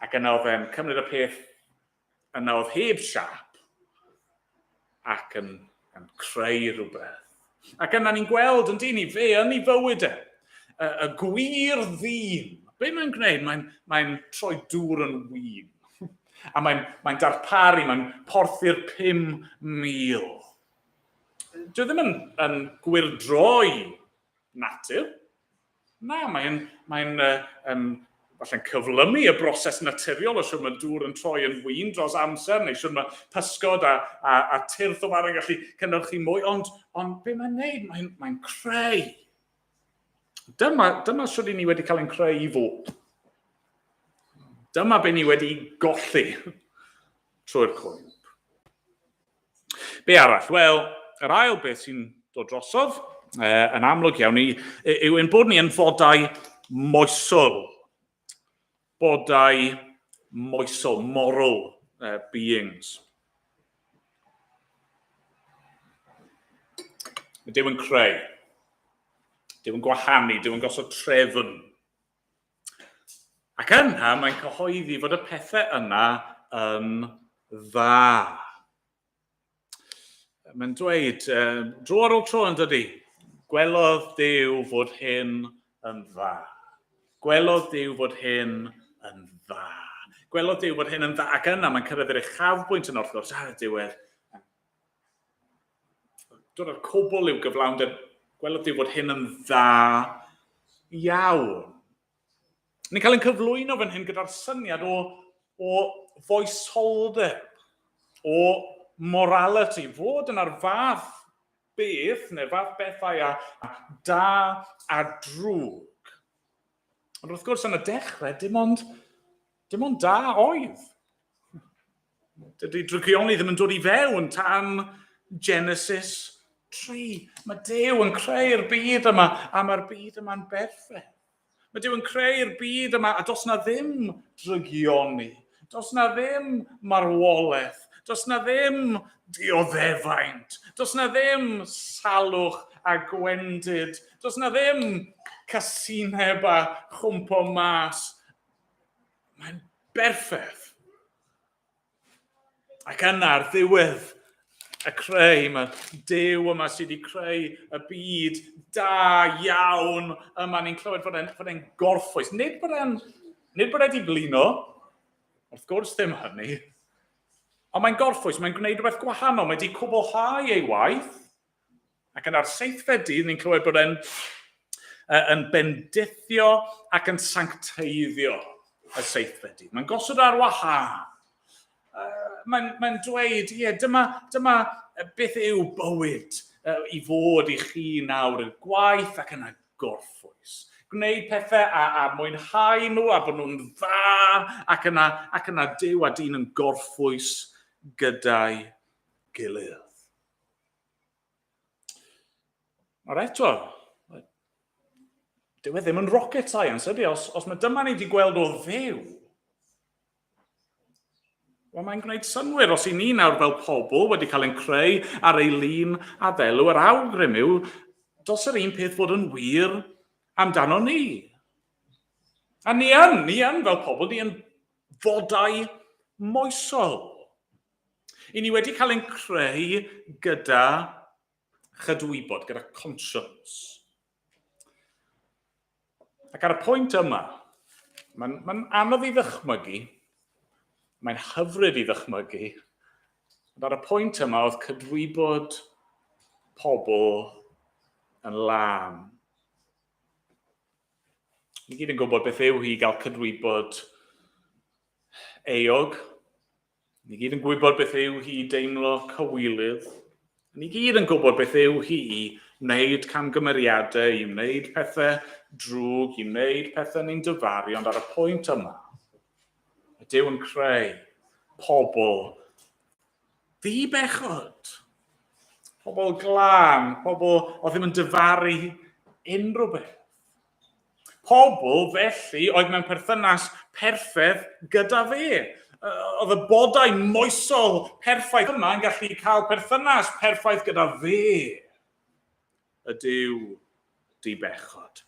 Ac yna oedd e'n cymryd y peth yna oedd heb siap ac yn, yn creu rhywbeth. Ac yna ni'n gweld yn dyn ni, fe yn ei fywyd e, y, y gwir ddyn. Be mae'n gwneud? Mae'n mae troi dŵr yn win. A mae'n mae darparu, mae'n porthu'r 5,000. Dwi ddim yn, yn gwyrdroi natur. Na, mae'n mae yn, falle'n cyflymu y broses naturiol o siwr mae dŵr yn troi yn wyn dros amser, neu siwr mae pysgod a, a, a tyrth o fara yn gallu cynhyrchu mwy, ond, ond be mae'n neud? Mae'n mae creu. Dyma, dyma siwr i ni wedi cael ein creu i fod. Dyma be ni wedi golli trwy'r cwymp. Be arall? Wel, yr ail beth sy'n dod drosodd, eh, yn amlwg iawn, i, yw ein bod ni yn fodau moesol. Bodau moesol, moral beings. Mae Duw yn creu. Duw yn gwahanu, Duw yn gosod trefn. Ac yna mae'n cyhoeddi fod y pethau yna yn dda. Mae'n dweud, dro ar ôl tro yn dydy, gwelodd Duw fod hyn yn dda. Gwelodd Duw fod hyn yn dda. Gwelodd Duw fod hyn yn dda. Ac yna mae'n cyrraedd yr uchafbwynt yn wrth gwrs ar y diwedd. Dod â'r cwbl i'w gyflawnder, gwelodd Duw fod hyn yn dda iawn. Ni'n cael ein cyflwyno fan hyn gyda'r syniad o, o foesoldeb, o morality, fod yna'r fath beth neu'r fath bethau a, a da a drwg. Ond wrth gwrs, yn y dechrau, dim ond, Dim ond da oedd. Dydy drygioni ddim yn dod i fewn tan Genesis 3. Mae Duw yn creu'r byd yma, a mae'r byd yma'n berffaith. Mae Duw yn creu'r byd yma, a does na ddim drygioni. Does na ddim marwolaeth. Does na ddim dioddefaint. Does na ddim salwch a gwendid. Does na ddim casineb a chwmpo mas. Mae'n berffaith. Ac yna, ar ddiwedd y creu, mae Duw yma sydd wedi creu y byd da iawn yma. Ni'n clywed fod e'n fod e'n gorffwys. Nid bod e'n nid bod e wedi blino, wrth gwrs ddim hynny, ond mae'n gorffwys, mae'n gwneud rhywbeth gwahanol, mae wedi cwblhau ei waith, Ac yna'r seithfed dydd, ni'n clywed bod e'n yn bendithio ac yn sancteiddio y seithfed dydd. Mae'n gosod ar wahân. Mae'n mae dweud, ie, dyma, dyma beth yw bywyd i fod i chi nawr, y gwaith ac yna gorffwys. Gwneud pethau a, a mwynhau nhw a bod nhw'n dda ac yna, ac yna Duw a dyn yn gorffwys gyda'i gilydd. Nawr eto, dyw e ddim yn rocket science, ydy? Os, os mae dyma ni wedi gweld o Dduw, wel mae'n gwneud synnwyr. Os i ni nawr fel pobl wedi cael ein creu ar ei lun a ddelw, yr awgrym yw, dos yr un peth fod yn wir amdano ni. A ni yn, ni yn fel pobl, ni yn fodau moesol. I ni wedi cael ein creu gyda chydwybod, gyda conscience. Ac ar y pwynt yma, mae'n mae anodd i ddychmygu, mae'n hyfryd i ddychmygu, ond ar y pwynt yma oedd cydwybod pobl yn lân. Ni gyd yn gwybod beth yw hi gael cydwybod euog, Ni gyd yn gwybod beth yw hi i deimlo cywilydd. Ni gyd yn gwybod beth yw hi i wneud camgymeriadau, i wneud pethau drwg, i wneud pethau ni'n dyfaru, ond ar y pwynt yma, y Duw yn creu pobl ddi-bechod, pobl glân, pobl oedd ddim yn dyfaru unrhyw beth. Pobl felly oedd mewn perthynas perffaith gyda fe. Oedd y bodau moesol perffaith yma yn gallu cael perthynas perffaith gyda fe. Y Duw di-bechod.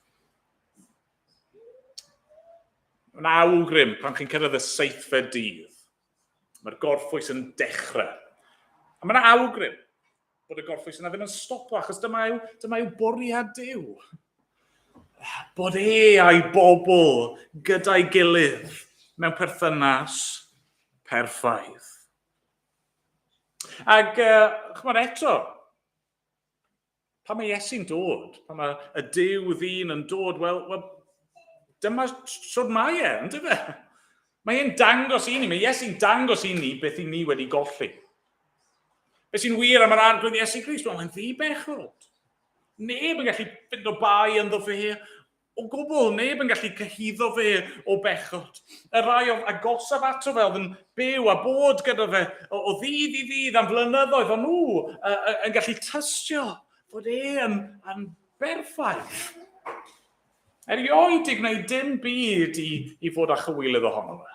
Mae'n awgrym pan chi'n cyrraedd y seithfed dydd. Mae'r gorffwys yn dechrau. A mae'n awgrym bod y gorffwys yna ddim yn stopo, achos dyma yw, dyma yw bwriad Duw. Bod e a'i bobl gyda'i gilydd mewn perthynas perffaith. Ac, chymod eto, pan mae Iesu'n dod, pan mae y Duw ddyn yn dod, wel, wel dyma sut mae e, ynddo fe? Mae e'n dangos i ni, mae Iesu'n dangos i ni beth i ni wedi golli. Beth sy'n wir am yr Arglwydd Iesu Grist? Wel, mae'n ddi-bechod. Neb yn gallu fynd o bai ynddo fe o gwbl. Neb yn gallu cyhuddo fe o bechod. Y rhai oedd agosaf ato fe oedd yn byw a bod gyda fe o, o ddydd i ddydd am flynyddoedd, o'n nhw yn gallu tystio fod e yn, yn berffaith. Erioed di gwneud dim byd i, i fod â chywilydd ohono fe.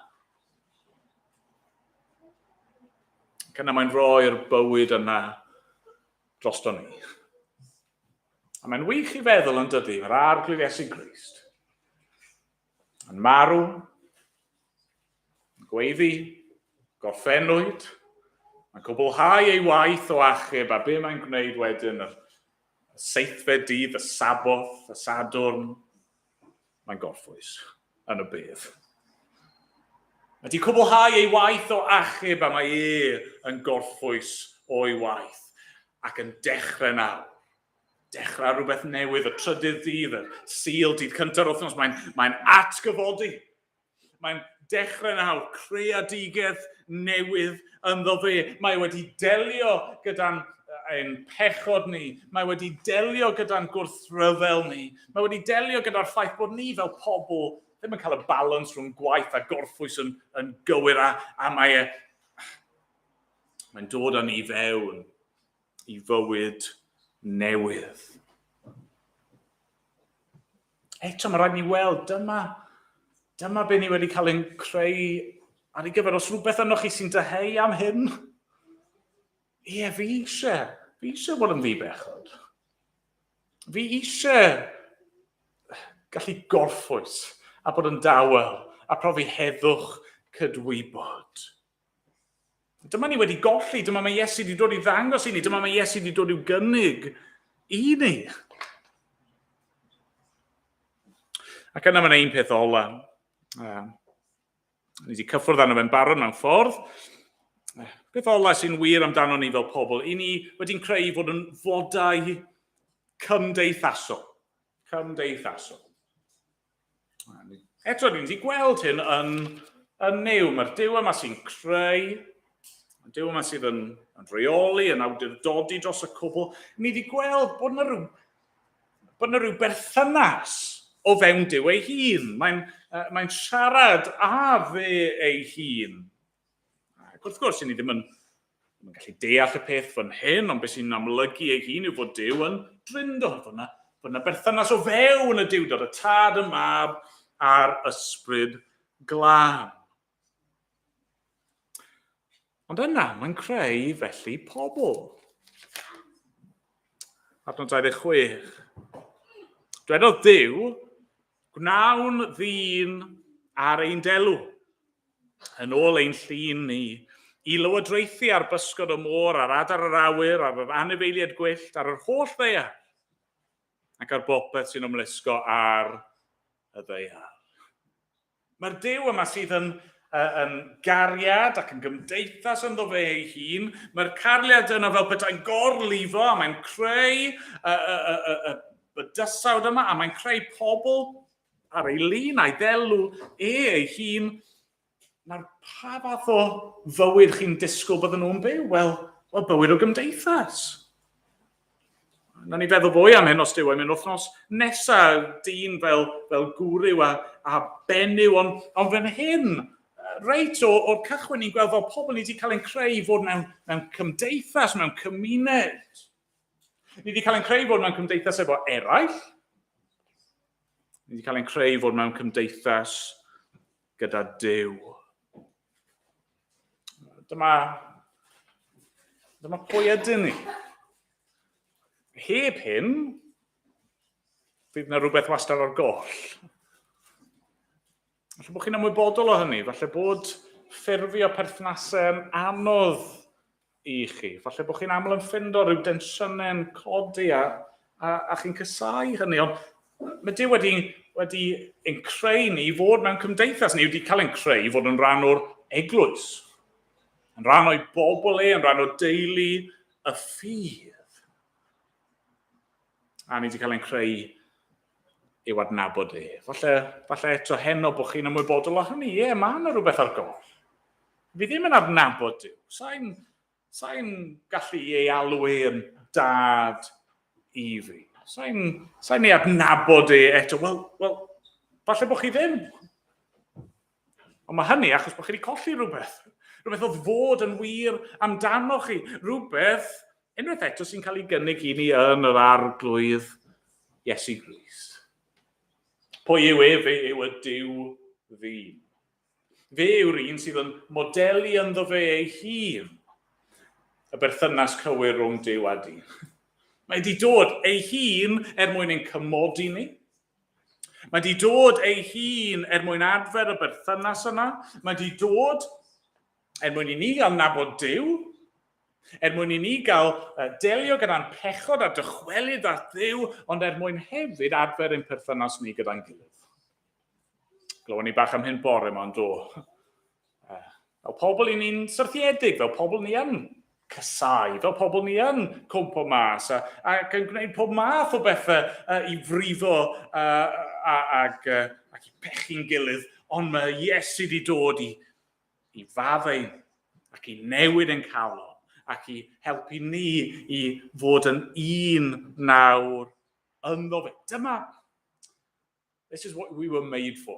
Ac yna mae'n rhoi'r bywyd yna drosto ni. A mae'n wych i feddwl yn dydy, mae'r Arglwydd Iesu Grist yn marw, yn gweiddi, gorffennwyd, mae'n cwblhau ei waith o achub a be mae'n gwneud wedyn yr seithfed dydd, y Saboth, y Sadwrn, mae'n gorffwys yn y bedd. Mae wedi cwblhau ei waith o achub a mae e yn gorffwys o'i waith ac yn dechrau nawr. Dechrau rhywbeth newydd, y trydydd dydd, y Sul, dydd cyntaf wythnos, mae'n mae atgyfodi. Mae'n dechrau nawr creadigaeth newydd ynddo fe. Mae wedi delio gyda'n ein pechod ni. Mae wedi delio gyda'n gwrthryfel ni. Mae wedi delio gyda'r ffaith bod ni fel pobl ddim yn cael y balans rhwng gwaith a gorffwys yn, yn gywir a, a mae e, mae'n dod â ni fewn i fywyd newydd. Eto, mae rhaid ni weld, dyma, dyma be ni wedi cael ein creu ar ei gyfer. Os rhywbeth yno chi sy'n dyheu am hyn, ie, fi eisiau, fi eisiau bod yn ddi-bechod. Fi eisiau gallu gorffwys a bod yn dawel a profi heddwch cydwybod. Dyma ni wedi golli, dyma mae Iesu wedi dod i ddangos i ni, dyma mae Iesu wedi dod i'w gynnig i ni. Ac yna mae'n ein peth ola. Ni wedi cyffwrdd arno fe'n barod mewn ffordd. Peth ola sy'n wir amdano ni fel pobl, i ni wedi'n creu i fod yn fodau cymdeithasol. Cymdeithasol. Eto, ni'n wedi gweld hyn yn, yn Nuw. Mae'r Duw yma sy'n creu, y Duw yma sydd yn, yn rheoli, yn awdurdodi dros y cwbl. Ni wedi gweld bod yna rhyw, bod yna rhyw berthynas o fewn Duw ei hun. Mae'n uh, mae siarad â fe ei hun. Ac wrth gwrs, ni ddim yn, ddim yn gallu deall y peth fan hyn, ond beth sy'n amlygu ei hun yw fod Duw yn drindod, fod yna, fod yna berthynas o fewn y Duwdod, y Tad, y Mab a'r Ysbryd Glân. Ond yna, mae'n creu felly pobl. Adnod 26. Dwedodd Duw, gwnawn ddyn ar ein delw, yn ôl ein llun ni, i lywodraethu ar bysgod y môr, ar adar yr awyr, ar yr anifeiliaid gwyllt, ar yr holl ddaear, ac ar bopeth sy'n ymlusgo ar y ddaear. Mae'r Duw yma sydd yn, yn gariad ac yn gymdeithas ynddo fe ei hun, mae'r cariad yna fel petai'n gorlifo a mae'n creu y, y, y, y, y bydysawd yma a mae'n creu pobl ar ei lun a'i ddelw e ei hun. Nawr, pa fath o fywyd chi'n disgwyl bydden nhw'n byw? Wel, wel bywyd o gymdeithas. Na ni feddwl fwy am hyn os dyw e'n mynd wythnos nesaf, dyn fel, fel gwryw a, a benyw, ond, ond fan hyn, reit o'r cychwyn ni'n gweld fel pobl ni wedi cael ein creu i fod mewn, mewn cymdeithas, mewn cymuned. Ni wedi cael ein creu i fod mewn cymdeithas efo eraill. Ni wedi cael ein creu i fod mewn cymdeithas gyda Duw. Dyma, dyma pwy ydyn ni. Heb hyn, fydd yna rhywbeth wastad ar goll. Falle bod chi'n ymwybodol o hynny, falle bod ffurfio perthnasau yn anodd i chi. Falle bod chi'n aml yn ffindo rhyw densiynau'n codi a, a, a chi'n cysau hynny. Ond mae Duw wedi, wedi ein creu ni i fod mewn cymdeithas. Ni wedi cael ein creu i fod yn rhan o'r eglwys. Yn rhan o'i bobl e, yn rhan o deulu y ffydd. A ni wedi cael ein creu i'w adnabod e. Falle, falle eto heno bod chi'n ymwybodol o hynny. Ie, mae yna rhywbeth ar goll. Fi ddim yn adnabod Duw. Sa'n sa gallu ei alw e yn dad i fi. Sa'n sa ei adnabod e eto. Wel, well, falle bod chi ddim. Ond mae hynny achos bod chi wedi colli rhywbeth. Rhywbeth oedd fod yn wir amdano chi. Rhywbeth, unwaith eto, sy'n cael ei gynnig i ni yn yr arglwydd Iesu Grist. Pwy yw e? Fe yw y Duw ddyn. Fe yw'r un sydd yn modelu ynddo fe ei hun y berthynas cywir rhwng Duw a dyn. Mae wedi dod ei hun er mwyn ein cymodi ni. Mae wedi dod ei hun er mwyn adfer y berthynas yna. Mae wedi dod er mwyn i ni gael nabod Duw, er mwyn i ni gael delio gyda'n pechod a dychwelyd at Dduw, ond er mwyn hefyd adfer ein perthynas ni gyda'n gilydd. Glywon ni bach am hyn bore yma, ond do. Fel pobl i ni'n syrthiedig, fel pobl ni yn casau, fel pobl ni yn cwmpo mas a, ac yn gwneud pob math o bethau i frifo a, ac, ac i pechu'n gilydd, ond mae Iesu wedi dod i, i faddau ac i newid ein calon ac i helpu ni i fod yn un nawr ynddo fe. Dyma, This is what we were made for.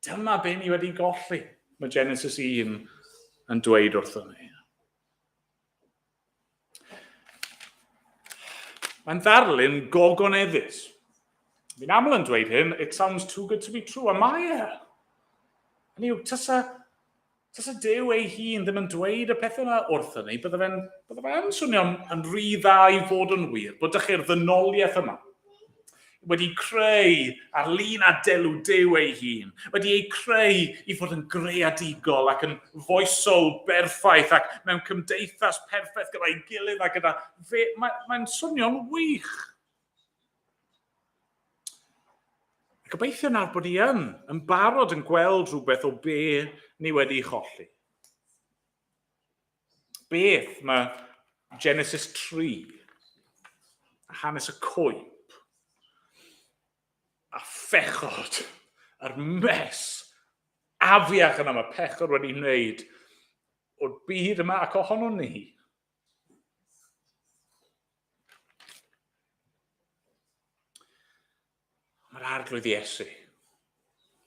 Dyma be ni wedi golli, mae Genesis 1 yn dweud wrthon ni. Mae'n ddarlun gogoneddus. Fi'n aml yn dweud hyn, it sounds too good to be true, a mae e. Hynny yw, tysa, tysa Duw ei hun ddim yn dweud y pethau yma wrthyn ni, bydde fe'n bydde fe yn swnio'n yn rhy dda i fod yn wir, bod dych chi'r ddynoliaeth yma wedi creu ar lun a delw Duw ei hun, wedi ei creu i fod yn greadigol ac yn foesol berffaith ac mewn cymdeithas perffaith gyda'i gilydd a gyda fe. Mae'n mae swnio'n wych. A gobeithio nawr bod ni yn, yn barod yn gweld rhywbeth o be ni wedi cholli. Beth mae Genesis 3, a hanes y coep, a phechod, a'r mes afiach yna mae pechod wedi wneud o'r byd yma ac ohono ni. Mae'r Arglwydd Iesu,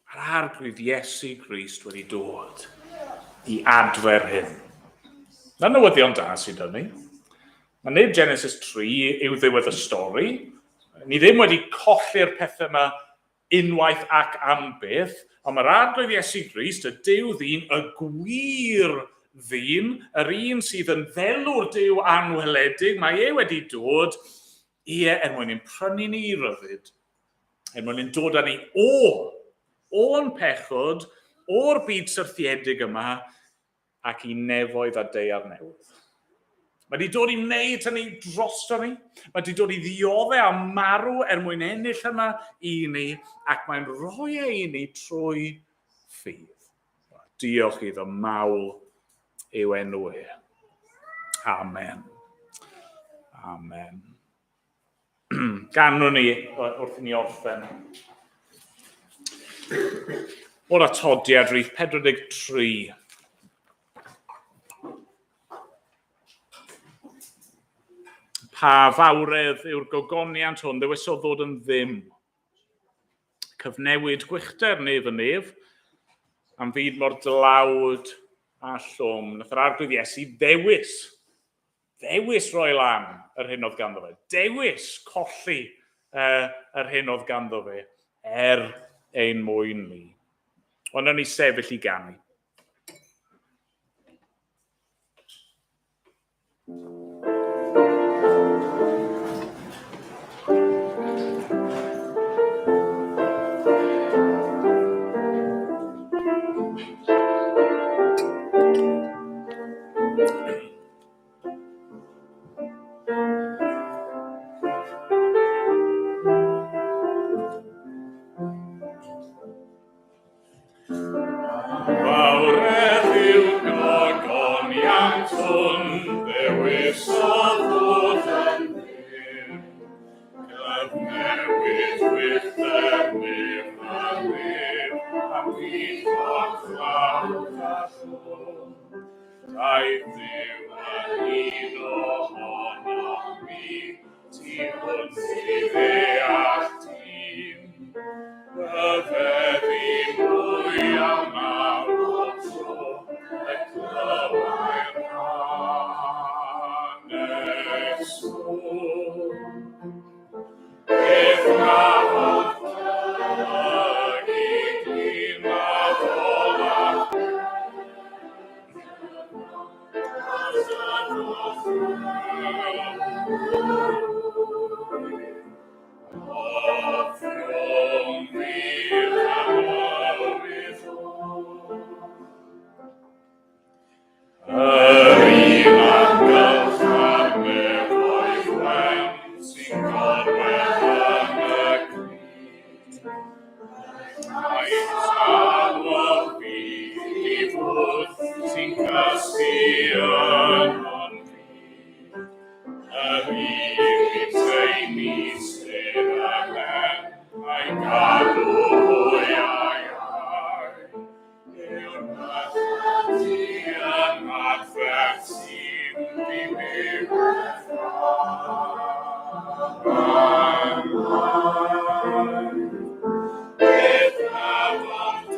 mae'r Arglwydd Iesu Grist wedi dod i adfer hyn. Na newyddion da sydd â ni. Mae nid Genesis 3 yw ddiwedd y stori. Ni ddim wedi colli'r pethau yma unwaith ac am byth, ond mae'r Arglwydd Iesu Grist, y Duw ddyn, y gwir ddyn, yr un sydd yn ddelw'r Duw anweledig, mae e wedi dod Ie, er mwyn ein prynu ni i ryddid, er mwyn ein dod â ni o, o'n pechod, o'r byd syrthiedig yma, ac i nefoedd a deiar newydd. Mae wedi dod i wneud hynny drosto ni. Mae wedi dod i ddioddau a marw er mwyn ennill yma i ni, ac mae'n rhoi e i ni trwy ffydd. Diolch iddo, mawl yw enw e. Amen. Amen. Ganwn ni wrth i ni orffen. O'r atodiad rhif 43. Pa fawredd yw'r gogoniant hwn, ddewisodd ddod yn ddim. Cyfnewid gwychder nef yn nef, am fyd mor dlawd a llwm. Nath yr Arglwydd Iesu ddewis, ddewis roi lan yr hyn oedd ganddo fe, dewis colli yr hyn oedd ganddo fe, er ein mwyn ni. Ond nawn ni sefyll i ganu. Fawredd yw gogoniant hwn, ddewisodd fod yn ddim. Cyfnewid wythder nef a nef, am byd mor tlawd a llwm. Daeth Duw yn un ohonom ni, Tu hwnt i ddeall dyn, Rhyfedd i mwy a mawr bob tro y clywai'r hanes hwn. Beth na fod plygu dyn a ddola Yr un amgylch a'r nefoedd wen sy'n gorwedd yn y crud. A'i talodd byd i fwrdd sy'n cysgu yno'n rhydd. Yr un i teulu sydd ar ben, a'i gadw hwy a'i ai. Yw'r byddant i ymadferth sy'n ddiwedd Beth na fod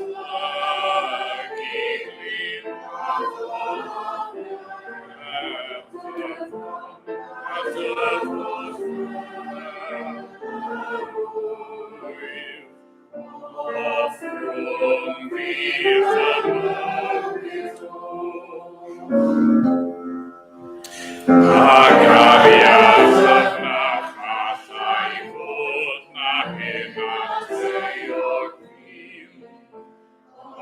A gariad na challai fod na hyn at euog un.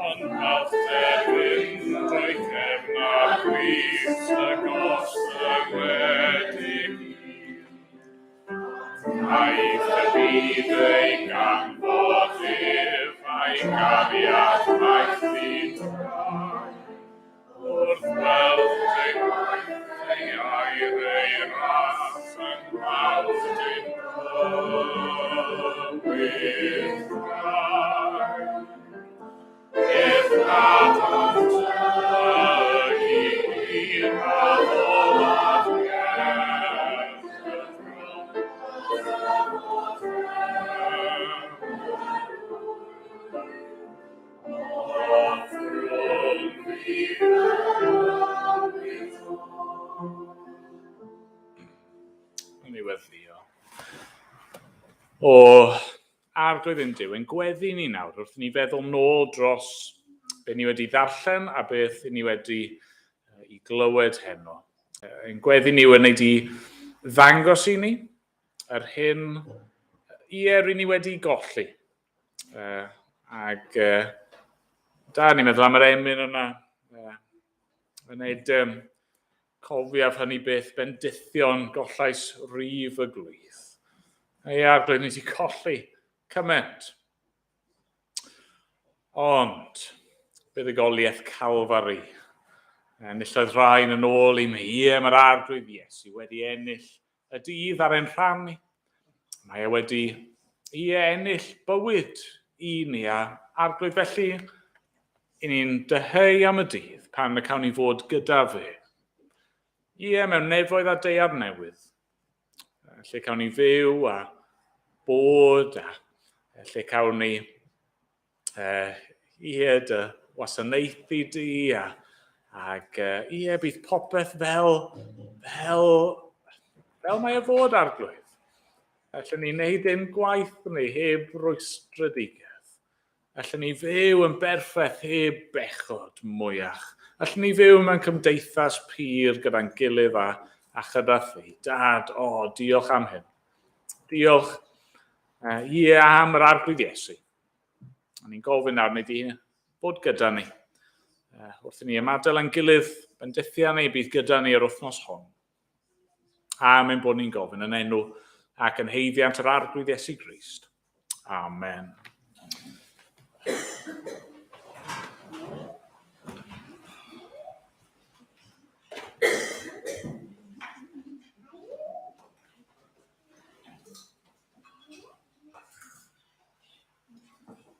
Ond balchder fynd drwy cefn a chwith y gostyngwedig un. Caiff y byd ei ganfod ef a'i gariad maith i drai. Wrth weld ei waith, ei air, ei ras yng ngwawd dim bywyd rai. Ef nad ond y gwir addolad ger y Yn ei weddio. O, Arglwydd ein Duw, ein gweddi ni nawr wrth ni feddwl nôl dros be ni wedi ddarllen a beth ni wedi i glywed heno. Ein gweddi ni yw yn ei di ddangos i ni yr hyn ie, rydyn ni wedi golli. Ac da, ni'n meddwl am yr emyn yna. Yn wneud cofiaf hynny beth bendithion gollais rif y gwlith. Ei arglwydd, ni wedi colli cymaint. Ond, buddugoliaeth Calfari. Enillodd rhain yn ôl i mi. Ie, mae'r arglwydd Iesu wedi ennill y dydd ar ein rhan ni. Mae e wedi i ennill bywyd i ni a arglwydd felly i ni'n dyheu am y dydd pan y cawn ni fod gyda fe. Ie, mewn nefoedd a deiar newydd, lle cawn ni fyw a bod a lle cawn ni ie, dy wasanaethu di a, ac ie, bydd popeth fel, fel, fel mae e fod arglwydd. Allen ni wneud ein gwaith ni heb rwystredigaeth. Allen ni fyw yn berffaith heb bechod mwyach. Allen ni fyw mewn cymdeithas pur gyda'n gilydd a, a chyda thi. Dad, o, oh, diolch am hyn. Diolch, ie, am yr arglwydd Iesu. A ni'n gofyn nawr, wneud i bod gyda ni. Wrth i ni ymadael â'n gilydd, bendithia ni, bydd gyda ni yr wythnos hon. A mae'n bod ni'n gofyn yn enw ac yn heiddiant yr Arglwydd Iesu Grist. Amen.